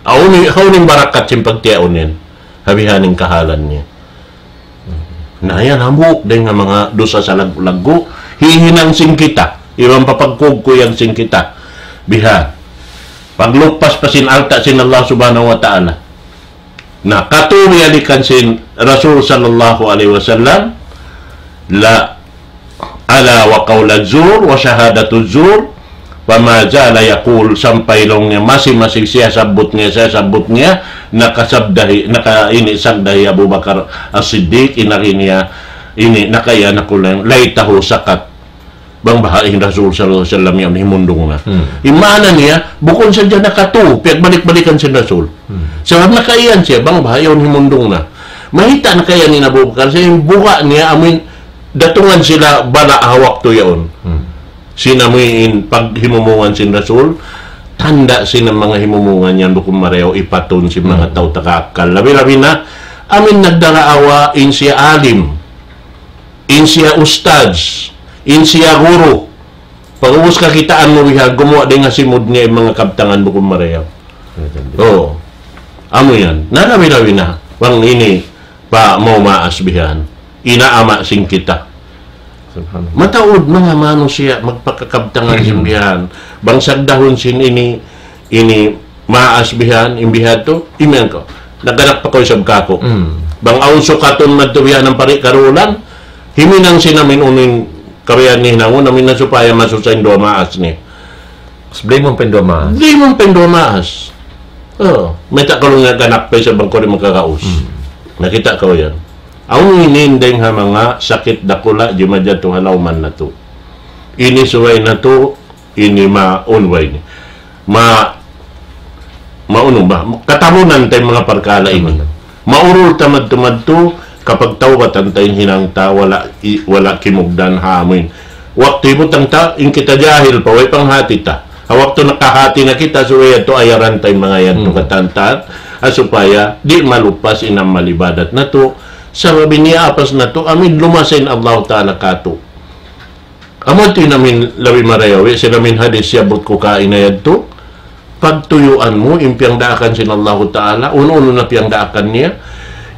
Hawnu, hawnu in barakat sin pagtiyaun yan. Ha bihan in kahalan niya. Na yan, hambuuk dayn ha manga dusa sa lag-, laggu', hihinang sin kita, iban pa pagkugkuyag sin kita. Bihan. Paglupas pa sin alta' sin Allah Subhanahu wa Ta'ala. Na katu' biyalikan sin Rasul sallallahu alayhi wasallam, la ألا وقول الزور وشهادة الزور فما زال يقول, sampay laung niya, masi-masi siyasabbut niya, siyasabbut niya, nakasabda hi, naka-, ini, sagda hi Abu Bakar As-Siddiq, in agi niya, ini, nakaiyan aku laung, ليته سكت. Bang baha' in Rasul sallallahu alayhi wasallam yaun himundung na. Hmm. In maana niya, bukun sadja nakatu, piyagbalik-balikan sin Rasul. Hmm. Sabab nakaiyan siya, bang baha' yaun himundung na. Mayta' nakaiyan in Abu Bakar, sa' in buga' niya, amuin, datungan sila bala' ha waktu yaun. Hmm. Sin amuin paghimumungan sin Rasul, tanda' sin manga himumungan yan bukun marayaw ipatun sin manga tau taga akkal. Labi-labi na, amuin nagdaraawa in siya alim, in siya ustadz, in siya guru. Pag-ubus kakitaan mu bihan, gumuwa' dayn ha simud niya in manga kabtangan bukun marayaw. Oo. Amu yan. Na labi-labi na. Bang ini, pa mau maas bihan. Ina' ama' sin kita. Subhanallah. Mataud manga manusiya' magpakakabtangan sin bihan. Bang sagdahun sin ini, ini maas bihan, in bihan tu, imiyan ku. Nagdaak pa kaw isab kaku'. Mm. Bang awn sukatun madtu bihan in pari' karulan, himinang sin amin unu in kabayaan niya hinangun, amin na supaya masusa in duwa maas niya. Mas beli mu pa in duwa maas. Beli mu pa in duwa maas. Oo. Mayta' kaw laung nagdaak pa isab bang kaw di' makagaus. Hmm. Nakita' kaw yan. Awn ini in dayn ha manga sakit dakula' jimajatu ha lawm natu'. Ini subay natu', ini maunway ini. Ma-, maunu ba? Katabunan ta in manga parkala' ini. Tabunan. Maurul ta madtu-madtu, kapagtawbatan ta in hinang ta, wala' i-, wala' kimugdan ha amuin. Waktu hibutang ta, in kita jahil pa, way panghati ta. Ha waktu nakahati na kita, subay yadtu ayaran ta in manga yadtu katantan, ha supaya di' malupas in amal ibadat natu'. Sabab in iyaapas natu', amuin lumasa in Allah Ta'ala katu'. Amu yadtu in amin labi marayaw, sin amin hadis siyabbut ku kaina yadtu, pagtuyuan mu, in piyangdaakan sin Allahu Ta'ala, unu-unu na piyangdaakan niya,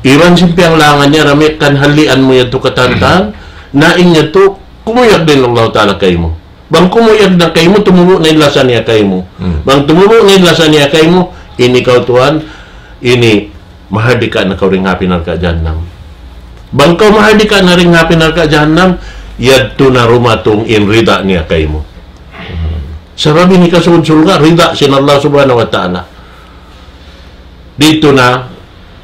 iban sin piyanglangan niya, damikkiyan halian mu yadtu katantan, na in yadtu, kumuyag da in Allahu Ta'ala kaymu. Bang kumuyag na kaymu, tumubu' na in lasa niya kaymu. Hmm. Bang tumubu' na in lasa niya kaymu, ini kaw tuwan, ini mahardika na kaw dayn ha api narka' jahannam. Bang kaw mahardika na dayn ha api narka' jahannam, yadtu na dumatung in rida niya kaymu. Sabab in hikasud surga', rida sin Allah Subhanahu wa Ta'ala. Didtu na,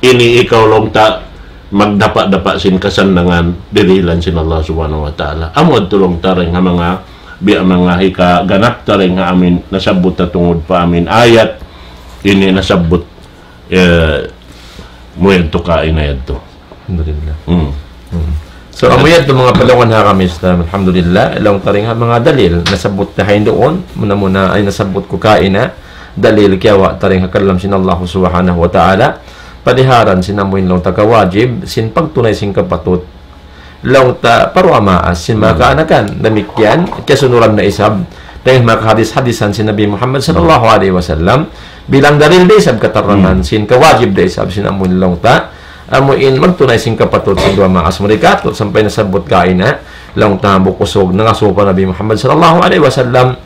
ini ikaw laung ta, magdapa'-dapa' sin kasannangan, dirihilan sin Allah Subhanahu wa Ta'ala. Amu yadtu laung ta dayn ha manga, biya' manga hikaganap ta dayn ha amin, nasabbut ta tungud pa amin ayat, ini nasabbut eh, mu yadtu kaina yadtu. Alhamdulillah. Hmm. Hmm. So, amu yadtu manga palangga' ha kami Islam, alhamdulillah, laung ta dayn ha manga dalil, nasabbut ta ha yan duun, muna-muna ay nasabbut ku kaina, dalil kiyawa' ta dayn ha kalam sin Allah Subhanahu wa Ta'ala, padiharan sin amuin laung ta kawajib, sin pagtunay sin kapatut, laung ta pa duwa maas sin manga kaanakan. Damikkiyan, kiyasunuran na isab dayn ha manga kahadis-hadisan sin Nabi Muhammad sallallahu alayhi wasallam, bilang dalil da isab katarangan sin kawajib da isab sin amuin laung ta, amuin magtunay sin kapatut sin duwa maas mari katu', sampay nasabbut kaina, laung ta hambuuk usug, nangasubu pa Nabi Muhammad sallallahu alayhi wasallam,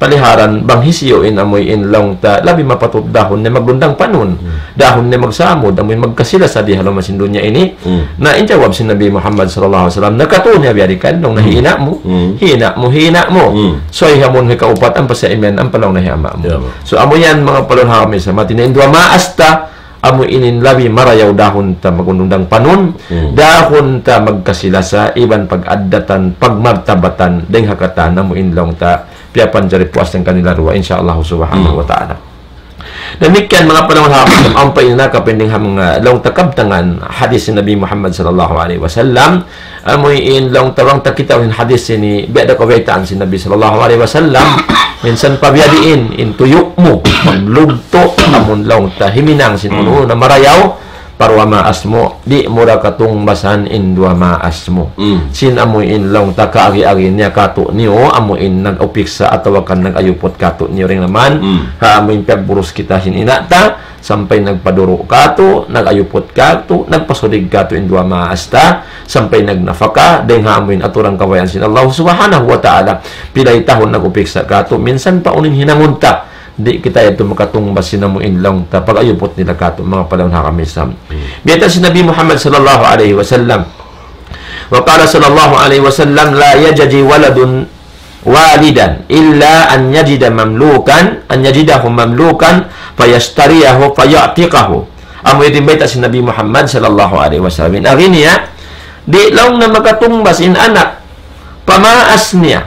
Kaliharan bang hisiyu in amuin laung ta labi mapatut dahun niya magdundang panun, dahun niya magsamud, amuin magkasi-lasa di ha lawm sin dunya ini. Na in jawab sin Nabi Muhammad sallallahu alayhi wasallam, nakatu' niya biya' dikan, laung niya hi ina' mu, hi ina' mu, hi ina' mu. So, hi amun hi kaupat, ampa sa imiyan, ampa laung niya hi ama' mu. So, amu yan, manga palangga' ha agama Islam, hati niya in duwa maas ta, amu ini in labi marayaw dahun ta magdundang panun, dahun ta magkasi-lasa, iban pag-addatan, pagmartabatan, dayng ha katan, amu in laung ta, piyapanjari puas dayn kanila duwa, insya Allah subhanahu wa ta'ala. Damikkiyan manga palangga' ha agama Islam, ampa ini nakapinding ha manga laung ta kabtangan hadis sin Nabi Muhammad sallallahu alayhi wasallam, amu in laung ta, laung ta kita in hadis ini, biya' da kabaytaan sin Nabi sallallahu alayhi wasallam, minsan pa biya' diin, in tuyu' mu, maglugtu', amun laung ta, himinang sin unu na marayaw, pa duwa maas mu, di' mu da katungbasan in duwa maas mu. Sin amu in laung ta kaagi-agi niya katu' niyu, amu in nag-upiksa atawa kan nag-ayuput katu' niyu dayn ha man, ha amu in piyagburus kita sin ina' ta, sampay nagpaduru' katu', nag-ayuput katu', nagpasudig katu' in duwa maas ta, sampay nagnapaka, dayn ha amu in aturan kabayaan sin Allah subhanahu wa ta'ala. Pila tahun nag-upiksa katu', minsan pa unu in hinangun ta, di' kita yadtu makatungbas sin amu in laung ta pag-ayuput nila katu', manga palangga' ha agama Islam. Biyayta' sin Nabi Muhammad sallallahu alayhi wasallam. وقال صلى الله عليه وسلم: لا يجزي ولد والدا إلا أن يجد مملوكا، أن يجده مملوكا فيشتريه فيعتقه. Amu yadtu in bayta' sin Nabi Muhammad sallallahu alayhi wasallam. In agi niya, di' laung niya makatungbas in anak pa maas niya.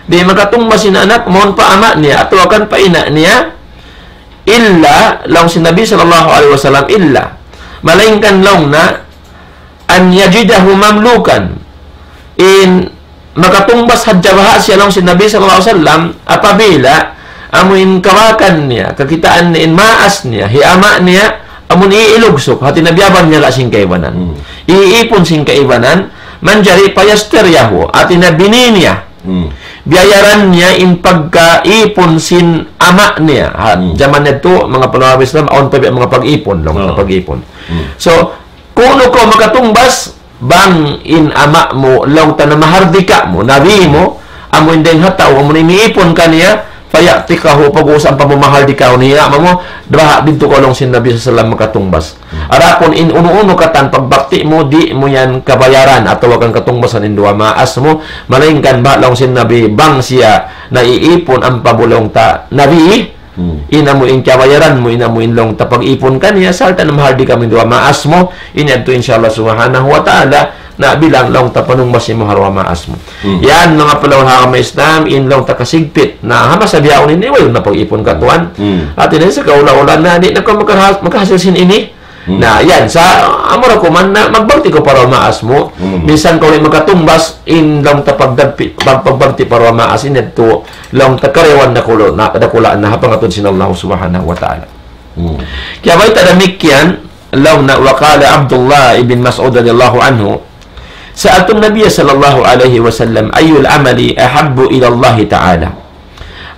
Di' makatungbas in anak mawn pa ama' niya, atawa kan pa ina' niya, illa, laung sin Nabi sallallahu alayhi wasallam, illa. Malaingkan laung niya, أن يجده مملوكا. In makatungbas hadja baha' siya laung sin Nabi sallallahu alayhi wasallam, apabila, amu in kawakan niya, kakitaan niya, in maas niya, hi ama' niya, amu in iilugsuk, hati niya biyabang niya la sin kaibanan. Iipun sin kaibanan, manjari فيشتريه, hati niya bini niya. Biyayaran niya in pagkaipun sin ama' niya. Ha, jaman yadtu, manga palangga' Islam, awn pa biya' manga pag-ipun, laung ta pag-ipun. So, kunu' kaw makatungbas, bang in ama' mu, laung ta na mahardika mu, nabi mu, amu in dayng ha tau, amu in iipun kaniya, فيعتقه, pag-ubus ampa mu mahardika niya, ama' mu, baha' didtu kaw laung sin Nabi sallallahu alayhi wasallam makatungbas. Adapun in unu-unu katan pagbakti mu, di' mu yan kabayaran atawa kan katungbasan in duwa maas mu, malaingkan baha' laung sin Nabi, bang siya naiipun ampa mu laung ta nabi, in amu in kabayaran mu, in amu in laung ta pag-ipun kaniya, sarta' na mahardika mu in duwa maas mu, in yadtu insya Allah subhanahu wa ta'ala, na bilang laung ta panungbas mu ha duwa maas mu. Yan, manga palangga' ha agama Islam, in laung ta kasigpit. Na, ha masa bihaun ini, wayruun na pag-ipun katuan. Hati niya sa kaula-ula na, di' na kaw makahas-, makahasil sin ini. Na, yan, sa, amura kuman na, magbakti kaw pa duwa maas mu. Minsan kaw di' makatungbas, in laung ta pagdagpi-, pag-, pagbakti pa duwa maas, in yadtu, laung ta karayawan dakula' na, dakula' na, ha pangatud sin Allah subhanahu wa ta'ala. Kiyabayta' damikkiyan, laung niya وقال عبد الله بن مسعود رضي الله عنه سألت النبي صلى الله عليه وسلم أي العمل أحب إلى الله تعالى.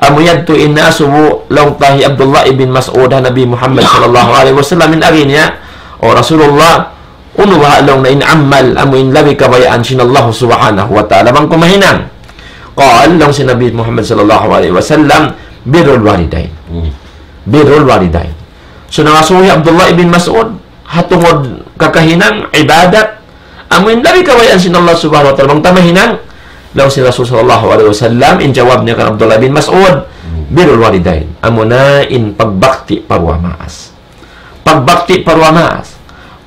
Amu yadtu in asubu laung ta hi Abdullah ibn Mas'ud ha Nabi Muhammad sallallahu alayhi wasallam in agi niya, "O Rasulullah, unu baha' laung niya in amal amu in labi kabayaan sin Allah subhanahu wa ta'ala bang kaw mahinang?" قال, laung sin Nabi Muhammad sallallahu alayhi wasallam, "بر الوالدين." بر الوالدين. So, nangasubu hi Abdullah ibn Mas'ud, ha tungud kakahinang, ibadat, amu in labi kabayaan sin Allah subhanahu wa ta'ala, bang ta mahinang, laung sin Rasul sallallahu alayhi wasallam, in jawab niya kan Abdullah ibn Mas'ud, "بر الوالدين." Amu na in pagbakti pa duwa maas. Pagbakti pa duwa maas.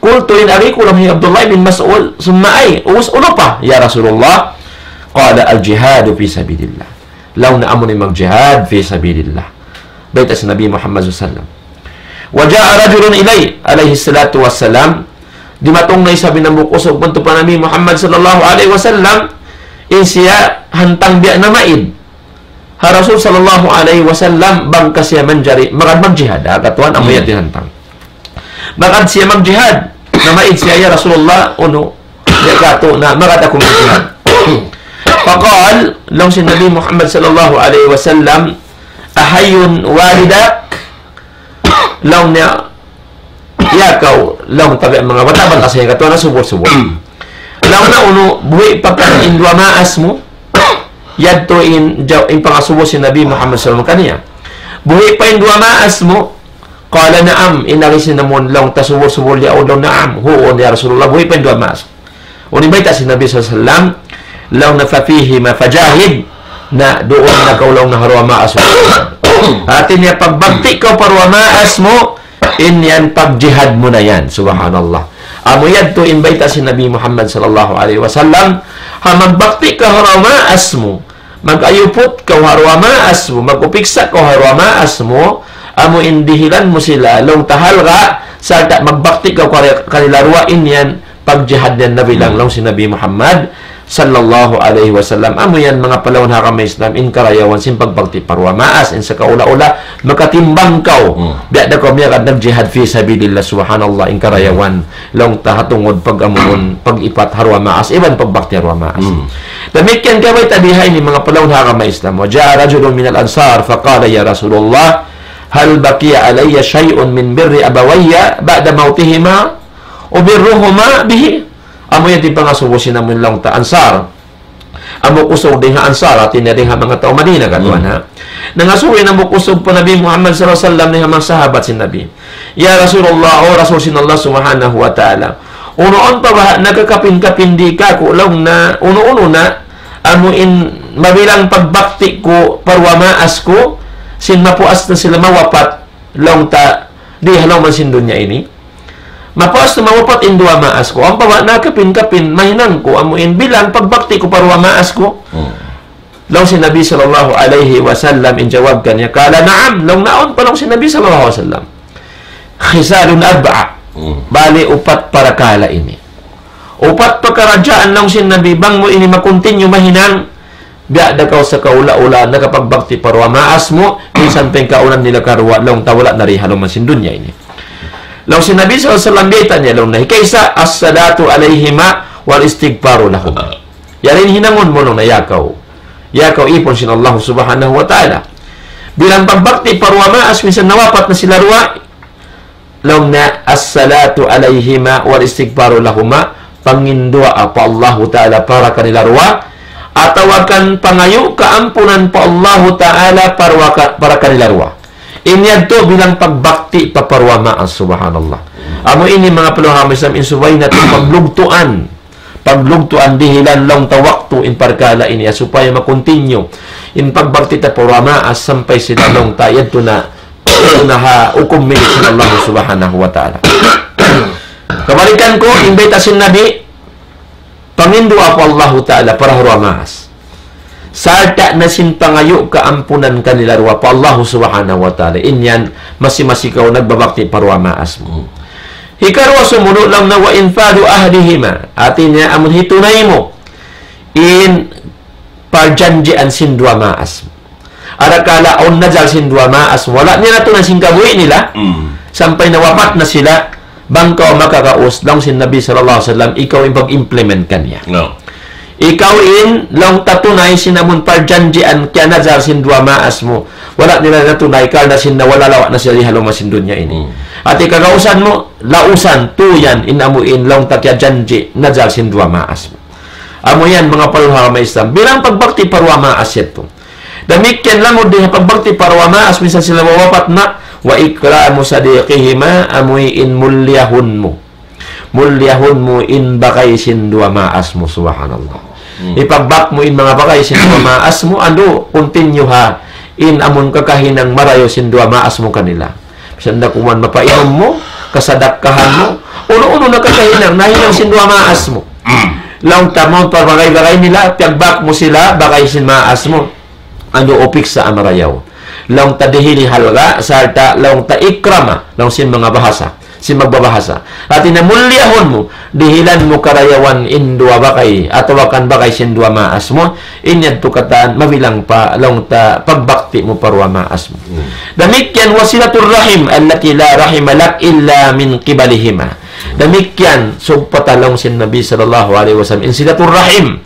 قلت, in agi ku laung hi Abdullah ibn Mas'ud, ثم أي, ubus unu pa, ya Rasulullah? قال الجهاد في سبيل الله. Laung niya amu in magjihad fi sabilillah. Bayta' sin Nabi Muhammad sallallahu alayhi wasallam. وجاء رجل إليه عليه الصلاة والسلام. Dimatung na isab in hambuuk usug madtu pa Nabi Muhammad sallallahu alayhi wasallam. In siya hantang biya' namaid ha Rasul sallallahu alayhi wasallam, bang ka siya manjari magad magjihad. Ha katuan amu yadtu in hantang. Magad siya magjihad. Namaid siya, "Ya Rasulullah, unu, ya katu' na, magad aku magjihad." فقال, laung sin Nabi Muhammad sallallahu alayhi wasallam, "أحي والداك؟" Laung niya, "Ya kaw," laung, "tabi' manga bata'-bata' sa yan katu' na subul-subul. Laung niya, unu, buhi' pa kan in duwa maas mu?" Yadtu in, jaw-, in pangasubu sin Nabi Muhammad sallallahu alayhi wasallam kaniya. Buhi' pa in duwa maas mu? Qala na'am, in agi sin amun laung ta subul-subul yaun laung, na'am. Huun ya Rasulullah, buhi' pa in duwa maas. Unu in bayta' sin Nabi sallallahu alayhi wasallam, laung niya fafihima fajahid, na duun na kaw laung niya ha duwa maas. Hati niya pagbakti kaw pa duwa maas mu, in yan pagjihad mu na yan. Subhanallah. Amu yadtu in bayta' sin Nabi Muhammad sallallahu alayhi wasallam, ha magbakti kaw ha duwa maas mu, mag-ayuput kaw ha duwa maas mu, mag-upiksa kaw ha duwa maas mu, amu in dihilan mu sila, laung ta halga', sarta' magbakti kaw kari-, kanila duwa, in yan pagjihad yan na bilang laung sin Nabi Muhammad sallallahu alayhi wasallam. Amu yan manga palaun ha agama Islam, in karayawan sin pagbakti pa duwa maas, in sakaula-ula, makatimbang kaw. Hmm. Biya' da kaw miyagad nagjihad fi sabilillah, subhanallah, in karayawan, laung ta ha tungud pag-amuun, pag-ipat ha duwa maas, iban pagbakti ha duwa maas. Hmm. Damikkiyan ka bay tabiha ini manga palaun ha agama Islam. وجاء رجل من الأنصار فقال يا رسول الله هل بقي علي شيء من بر أبوي بعد موتهما أبرهما به؟ Amu yan in pangasubu sin amun laung ta Ansar. Amu kusug dayn ha Ansar, hati niya dayn ha manga tau Madina, katuan, ha? Nangasubu in amu kusug pa Nabi Muhammad sallallahu alayhi wasallam, dayn ha manga sahabat sin Nabi. Ya Rasulullah, O Rasul sin Allah subhanahu wa ta'ala. Unu-unu pa baha' nakakapin-kapin di kaku' laung niya, unu-unu na, amu in mabilang pagbakti ku pa duwa maas ku, sin mapuas na sila mawapat, laung ta, di ha lawm sin dunya ini. Mapuas na mawapat in duwa maas ku. Ampa ba nakapin-kapin, mahinang ku, amu in bilang pagbakti ku pa duwa maas ku. Hmm. Laung sin Nabi sallallahu alayhi wasallam in jawab kaniya, qala na'am, laung niya awn pa laung sin Nabi sallallahu alayhi wasallam. Khisalun arba'a. Hmm. Bali upat parakala' ini. Upat pakaradjaan laung sin Nabi, bang mu ini makuntinyu mahinang, biya' da kaw sakaula-ula nakapagbakti pa duwa maas mu, minsan pangkaunan nila karuwa, laung ta wala' na di ha lawm sin dunya ini. Laung sin Nabi sallallahu alayhi wasallam, biyayta' niya laung niya, hikaisa, الصلاة عليهما والاستغفار لهما. Yari in hinangun mu laung niya, ya kaw. Ya kaw ipun sin Allah subhanahu wa ta'ala. Bilang pagbakti pa duwa maas, minsan nawapat na sila duwa, laung niya, الصلاة عليهما والاستغفار لهما, panginduwaa pa Allahu Ta'ala para kanila duwa, atawa kan pangayu' kaampunan pa Allahu Ta'ala para ka-, para kanila duwa. In yadtu bilang pagbakti pa pa duwa maas, subhanallah. Amu ini manga palaun ha agama Islam, in subay natu' paglugtuan. Paglugtuan dihilan laung ta waktu in parkala' ini, ya, supaya makuntinyu in pagbakti ta pa duwa maas sampay sila laung ta yadtu na, yadtu na ha hukum milik sin Allah subhanahu wa ta'ala. Kabalikan ku, in bayta' sin Nabi, panginduwaa pa Allahu ta'ala para ha duwa maas. Sarta' na sin pangayu' kaampunan kanila duwa pa Allahu subhanahu wa ta'ala. In yan, masi-masi kaw nagbabakti pa duwa maas mu. Hikaruwa sumunu' laung niya, وإنفاذ عهدهما. Hati niya, amun hitunay mu in parjanjian sin duwa maas. Arakala' awn nazar sin duwa maas, wala' niya natunay sin kabuhi' nila. Mm. Sampay nawapat na sila, bang kaw makagaus, laung sin Nabi sallallahu alayhi wasallam, ikaw in pag-implement kaniya. No. Ikaw in, laung ta tunay sin amun parjanjian kiyanazar sin duwa maas mu. Wala' nila natunay, karna' sin nawala lawa' na sila di ha lawm sin dunya ini. Mm. Hati kagausan mu, lausan, tuyan, in amu in, laung ta kiyajanji', nazar sin duwa maas mu. Amu yan, manga palaun ha agama Islam. Bilang pagbakti pa duwa maas yadtu. Damikkiyan lamud di ha pagbakti pa duwa maas, minsan sila mawapat na, وإكرام صديقهما, amuin mulyahun mu. Mulyahun mu in bagay sin duwa maas mu, subhanallah. Hmm. Ipagbak mu in manga bagay sin duwa maas mu, andu', continue ha, in amun kakahinang marayaw sin duwa maas mu kanila. Misan da kuman mapainum mu, kasadakkahan mu, unu-unu na kakahinang, nahinang sin duwa maas mu. Laung ta mu pa bagay-bagay nila, piyagbak mu sila, bagay sin maas mu. Andu' upiksa' ha marayaw. Laung ta dihili halga', sarta' laung ta ikrama, laung sin manga bahasa, sin magbabahasa. Hati niya mulyahun mu, dihilan mu karayawan in duwa bagay, atawa kan bagay sin duwa maas mu, in yadtu katan mabilang pa laung ta pagbakti mu pa duwa maas mu. Hmm. Damikkiyan وصلة الرحم التي لا رحم لك إلا من قبلهما. Damikkiyan sugpata laung sin Nabi sallallahu alayhi wasallam in silatul rahim.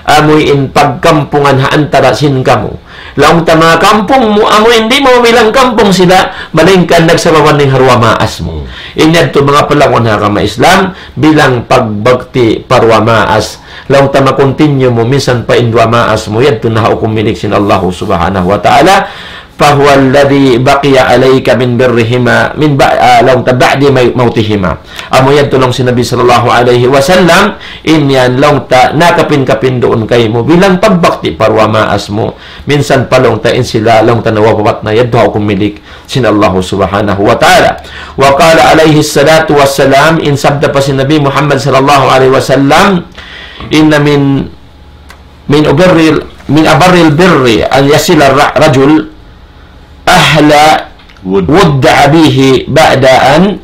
amu in pagkampungan ha antara sin kamu. Laung ta manga kampung mu, amu in di' mu bilang kampung sila, malaingkan nagsababan dayn ha duwa maas mu. Hmm. In yadtu manga palangga' ha agama Islam, bilang pagbakti pa duwa maas. Laung ta ma-continue mu, minsan pa in duwa maas mu, yadtu na ha hukum milik sin Allah Subhanahu wa Ta'ala. فهو الذي بقي عليك من برهما من ب-, ah, laung ta بعد مو-, موتهما. Amu yadtu laung sin Nabi sallallahu alayhi wasallam, in yan laung ta nakapin-kapin duun kaymu bilang pagbakti pa duwa maas mu. Minsan pa laung ta in sila laung ta nawapat na, yadtu ha hukum milik sin Allah Subhanahu wa Ta'ala. وقال عليه الصلاة والسلام, in sabda pa sin Nabi Muhammad sallallahu alayhi wasallam, إن من من أبر ال-، من أبر البر أن يصل الرجل أهل ود. ود أبيه بعد أن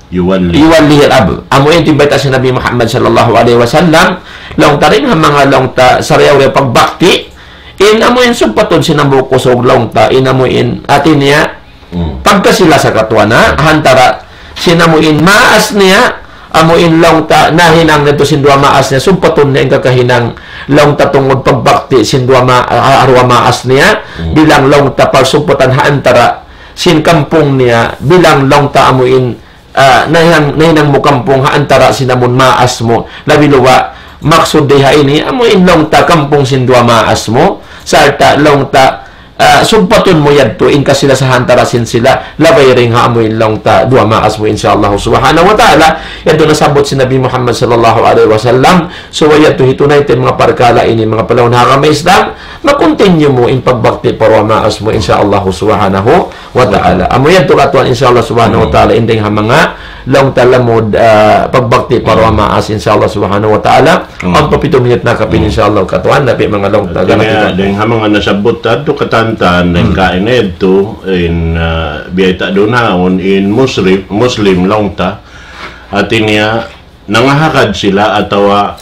يولي. يوليه الأب. Amu in bayta' sin Nabi Muhammad sallallahu alayhi wasallam, laung ta dayn ha manga laung ta sarayaw-rayaw pagbakti, in amu in sugpatun sin hambuuk kusug laung ta, in amu in hati niya, Hmm. pagkasi-lasa katuan ha antara sin amu in maas niya, amu in laung ta nahinang natu' sin duwa maas niya, sugpatun niya in kakahinang laung ta tungud pagbakti sin duwa ma-, ah, duwa maas niya, Hmm. bilang laung ta pagsugpatan ha antara sin kampung niya, bilang laung ta amu in, ah, nahinang, nahinang mu kampung ha antara sin amun maas mu, labi luba' maksud di ha ini, amu in laung ta kampung sin duwa maas mu, sarta' laung ta ah, sugpatun mu yadtu in kasi-lasa ha antara sin sila, labay dayn ha amu in laung ta duwa maas mu, insya Allah subhanahu wa ta'ala. Yadtu nasabbut sin Nabi Muhammad sallallahu alayhi wasallam, subay yadtu hitunay ta in manga parkala' ini, manga palangga' ha agama Islam, ma-continue mu in pagbakti pa duwa maas mu, insya Allah subhanahu wa ta'ala. Amu yadtu katuan, insya Allah subhanahu wa ta'ala, in dayn ha manga laung ta lamud, ah, pagbakti pa duwa maas, insya Allah subhanahu wa ta'ala. Hmm. Awn pa pitu minit na kapin, hmm, insya Allah, katuan, dapi manga laung ta. Hati niya, dayn ha manga nasabbut ta yadtu katantan, dayn, hmm, kaina yadtu, in, ah, biyayta' duun ha yaun, in Muslim, Muslim laung ta. Hati niya, nangahagad sila atawa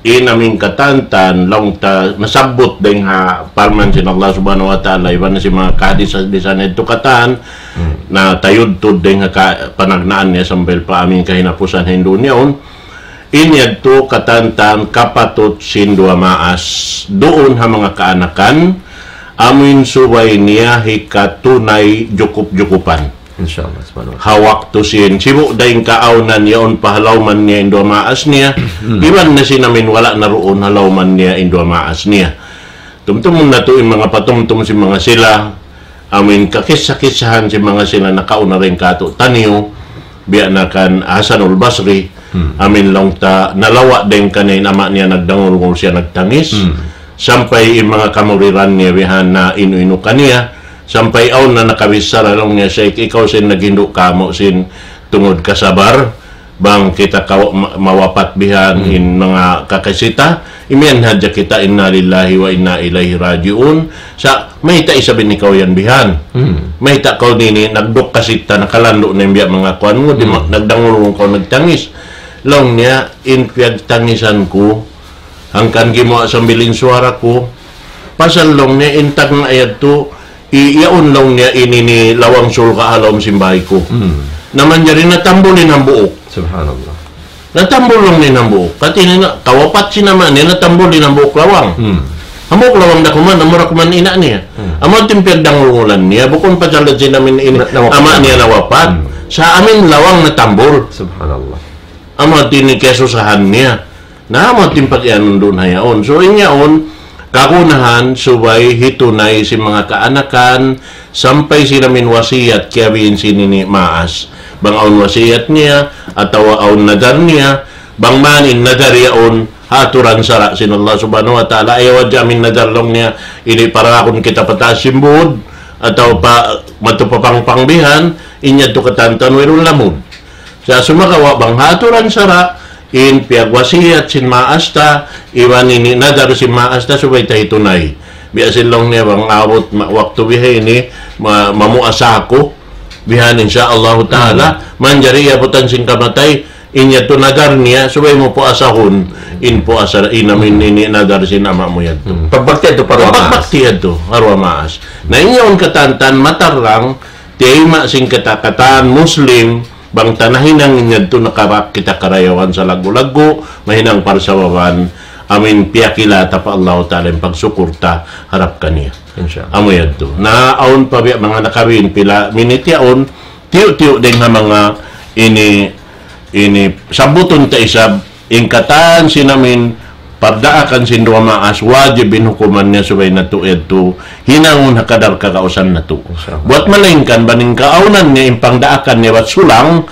in amu in katantan laung ta nasabbut dayn ha parman sin Allah subhanahu wa ta'ala, iban sin manga kahadis-hadisan yadtu katan, hmm, na tayudtud dayn ha ka-, panagnaan niya sampay pa amu in kahinapusan ha dunya yaun. In yadtu katantan kapatut sin duwa maas duun ha manga kaanakan, amu in subay niya hikatunay jukup-jukupan. Insya Allah subhanahu wa ta'ala. Ha waktu sin, sibu' dayn kaawnan yaun pa ha lawman niya in duwa maas niya, hmm, iban na sin amu in wala' na duun ha lawman niya in duwa maas niya. Tumtumun natu' in manga patumtum sin manga sila, amu in kakissa-kissahan sin manga sila nakauna dayn kātu'niyu, biya' na kan Hasanul Basri, hmm, amu in laung ta nalawa' dayn kaniya in ama' niya nagdangulngul siya nagtangis, hmm, sampay in manga kamuridan niya bihan nainu-inu kaniya, sampay awn na nakabichara laung niya, "Shaykh, ikaw sin naghindu' kāmu' sin tungud kasabar, bang kita kaw-, ma-, mawapat bihan, hmm, in manga kakasi ta, imiyan hadja kita inna lillahi wa inna ilayhi raji'un. Sa' mayta' isab in ikaw yan bihan? Hmm. Mayta' kaw ini nagduk kasi ta, nakalandu' na in biya' manga kuwan mu, di' ma-, hmm, nagdangulngul kaw nagtangis?" Laung niya, "In piyagtangisan ku, hangkan gimuwa' sambil in suwara ku, pasal," laung niya, "in tagna' yadtu, i-, yaun," laung niya, "ini ini lawang surga' ha lawm sin bāy ku." Hmm. Na manjari natambul in hambuuk. Subhanallah. Natambul laung niya in hambuuk. Hati niya na, kawapat sin ama' niya, natambul in hambuuk lawang. Hmm. Hambuuk lawang da kuman, amura kuman ina' niya. Hmm. Amu in piyagdangulngulan niya, bukun pasal da sin amu in, na-, nawapat, ama' niya nawapat. Hmm. Sa' amu in lawang natambul. Subhanallah. Amu in kiyasusahan niya. Na, amu in pag-iyanun duun ha yaun. So, in yaun, kagunahan, subay hitunay sin manga kaanakan, sampay sila amu in wasiyat, kiyabiin sin ini maas. Bang awn wasiyat niya, atawa awn nadar niya, bang man in nadar yaun, ha aturan sara' sin Allah subhanahu wa ta'ala, ayaw hadja amu in nadar laung niya, ini parahun kita pa taas sin būd, atawa pa, madtu pa pangpang bihan, in yadtu katantan wayruun lamud. Sa' sumagawa' bang ha aturan sara', in piyagwasiyat sin maas ta, iban ini nadar sin maas ta, subay ta hitunay. Biya' sin laung niya bang abut ma-, waktu biha ini, ma-, mamuasa aku, bihan insya Allah ta'ala, hmm, manjari abutan sin kamatay, in yadtu nadar niya, subay mu puasahun, in puasa, in amu in ini nadar sin ama' mu yadtu. Hmm. Pagbakti yadtu pa duwa maas. Pagbakti yadtu, pa duwa maas. Na in yaun katantan matarrang, tiyayma' sin kita katan Muslim, bang ta nahinang in yadtu nakarak kita karayawan salaggu'-laggu', mahinang parsababan, amin piyakila ta pa Allah Ta'ala in pagsukur ta harap kaniya. Insya Allah. Amu yadtu. Na awn pa biya' manga nakabin pila minit yaun, tiyu'-tiyu' dayn ha manga ini, ini sabbutun ta isab, in katan sin amin pagdaakan sin duwa maas, wajib in hukuman niya subay natu' yadtu hinangun ha kadar kagausan natu'. Insya Allah. Buwat malaingkan bang in kaawnan niya in pangdaakan niya bat sulang,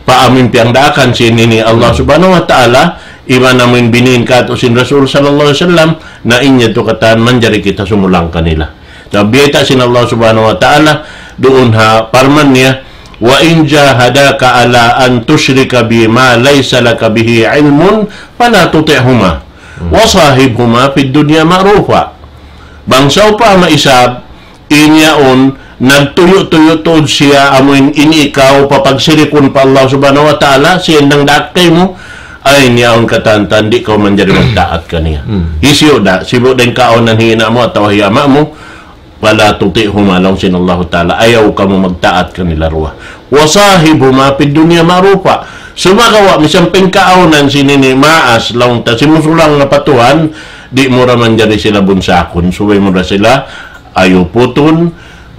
pa amin piyangdaakan sin ini Allah Subhanahu wa Ta'ala, iban amin binin katu' sin Rasul sallallahu alayhi wasallam, na in yadtu katan manjari kita sumulang kanila. Sabab biyayta' sin Allah Subhanahu wa Ta'ala, duun ha parman niya, وإن جاهداك على أن تشرك بي ما ليس لك به علم فلا تطعهما وصاحبهما في الدنيا معروفا. Bang sawpama isab in yaun nagtuyu'-tuyu' tuud siya amuin in ikaw papagsirikun pa Allah Subhanahu wa Ta'ala, siya in nagdaak kaymu, ay in yaun katan-katan di' kaw manjari magtaat kaniya. Hmm. Hisiyu da, sibu' da in kaawnan hi ina' mu atawa hi ama' mu, فلا تطعهما, laung sin Allahu Ta'ala, ayaw kamu magtaat kanila duwa. وصاحبهما في الدنيا معروفا. Sumagawa', misan pa in kaawnan sin ini maas, laung ta simusulang na pa Tuhan, di' mu da manjari sila bunsakun, subay mu da sila ayuputun,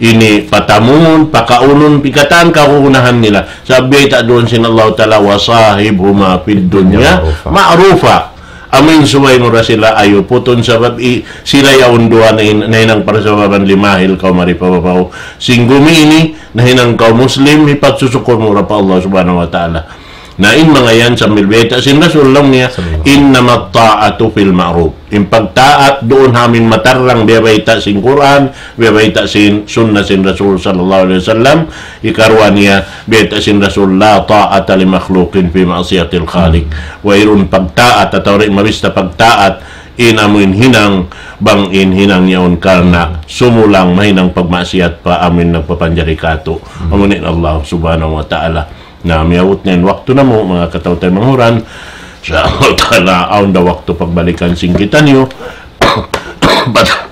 ini patamun, pakaunun, pikatan kagunahan nila. Sabab biyayta' duun sin Allahu Ta'ala, وصاحبهما في الدنيا معروفا. Amuin subay mu da sila ayuputun sabab i-, sila yaun duwa na in-, nahinang parsababan limahil kaw mari pa babaw sin gumi ini, nahinang kaw Muslim, hipagsusukur mu da pa Allah Subhanahu wa Ta'ala. Na in manga yan sambil biyayta' sin Rasul laung niya, إنما الطاعة في المعروف. In pagtaat duun ha amin matarrang biyabayta' sin Qur'an, biyabayta' sin sunna sin Rasul sallallahu alayhi wasallam, hikaruwa niya, biyayta' sin Rasul, لا طاعة لمخلوق في معصية الخالق. Wayruun pagtaat atawa di' mabista pagtaat, in amuin hinang, bang in hinang yaun karna' sumulang mahinang pagmaksiyat pa amuin nagpapanjari katu'. Amuin Allah Subhanahu wa Ta'ala. Na miyabut na in waktu namu', manga kataw-taymanghuran. Insya Allah Ta'ala, awn da waktu pagbalikan sin kitaniyu. Pat-,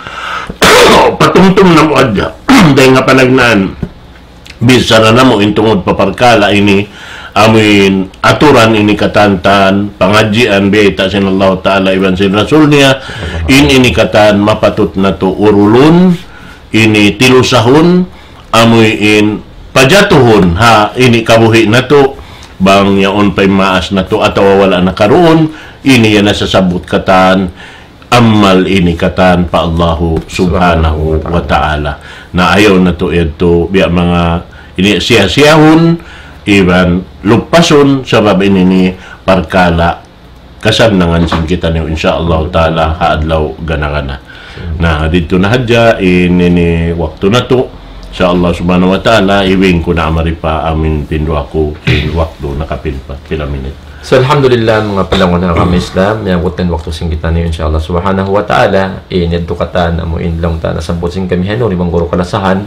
patumtum namu' hadja. Dayn ha panagnaan, bichara namu' in tungud pa parkala' ini, amuin aturan ini katan-katan, pangadjian biyayta' sin Allah Ta'ala iban sin Rasul niya, in ini katan mapatut natu' urulun, ini tilusahun, amuin pajatuhun ha ini kabuhi' natu', bang yaun pa in maas natu' atawa wala' na karuun, ini yan nasasabbut katan, amal ini katan pa Allahu Subhanahu wa Ta'ala. Na ayaw natu' yadtu biya' manga ini siya-siyahun, iban lupasun, sabab ini ini parkala' kasannangan sin kitaniyu, insya Allah Ta'ala, ha adlaw gana-gana. Na, didtu na hadja, in ini waktu natu', insya Allah Subhanahu wa Ta'ala, iwing ku na mari pa amuin pinduwaku, in waktu nakapin pa, pila minit. So, alhamdulillah, manga palangun ha agama Islam, miyabut na in waktu sin kitaniyu, insya Allah Subhanahu wa Ta'ala, in yadtu katan, amuin laung ta nasabbut sin kami hanu, di' bang guru kalasahan,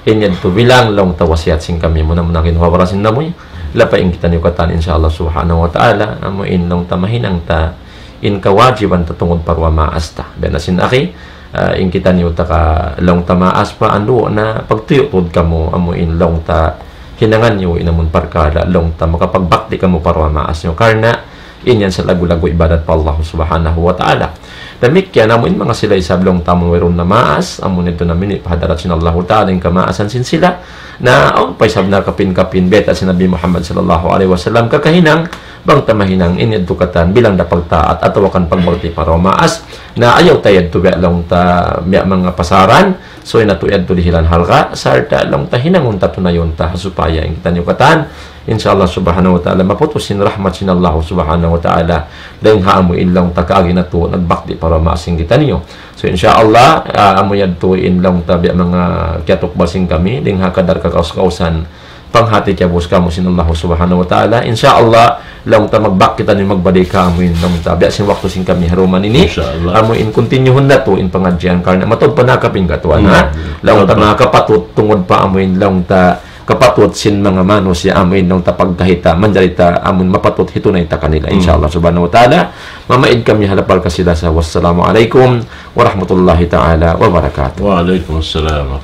in yadtu bilang laung ta wasiyat sin kami, muna-muna kinuha barasin namuy, lapay in kitaniyu katan, insya Allah Subhanahu wa Ta'ala, amuin laung ta mahinang ta, in kawajiban ta tungud pa duwa maas ta. Biya' na sin aki, ah, in kitaniyu ta ka laung ta maas pa andu' na pagtuyu' tuud kamu, amuin laung ta hinangan niyu in amun parkala', laung ta makapagbakti kamu pa duwa maas niyu. Karna', in yan sa lagu-lagu ibadat pa Allah Subhanahu wa Ta'ala. Damikkiyan amu in manga sila isab laung ta amun wayruun na maas, amun yadtu na mini' pa hadarat sin Allahu Ta'ala in kamaasan sin sila. Na awn pa isab na kapin-kapin biyayta' sin Nabi Muhammad sallallahu alayhi wasallam kakahinang, bang ta mahinang in yadtu katan bilang da pagtaat atawa kan pagbakti pa duwa maas. Na ayaw ta yadtu biya' laung ta biya' manga pasaran, subay natu' yadtu dihilan halga', sarta' laung ta hinangun ta tunayun ta ha supaya in kitaniyu katan, insya Allah Subhanahu wa Ta'ala, maputus sin rahmat sin Allah Subhanahu wa Ta'ala, dayn ha amuin laung ta kaagi natu' nagbakti pa duwa maas sin kitaniyu. So, insya Allah, ah, amu yadtu in laung ta biya' manga kiyatukbal sin kami, dayn ha kadar kagaus-gausan, panghati kiyabus kamu sin Allah Subhanahu wa Ta'ala. Insya Allah, laung ta magbak kitaniyu magbalik ha amuin laung ta biya' sin waktu sin kami ha duman ini. Insya Allah. Amuin continuehun natu' in pangadjian karna' mataud pa nakapin katuan, ha? Hmm. Laung ta manga kapatut tungud pa amuin laung ta kapatut sin manga manusiya' amuin laung ta pagkahita, manjari ta amuin mapatut hitunay ta kanila. Insya Allah Subhanahu wa Ta'ala, mamaid kami ha lapal kasi-lasa. Wassalamu alaykum warahmatullahi ta'ala wabarakatuh. Wa alaykum assalam.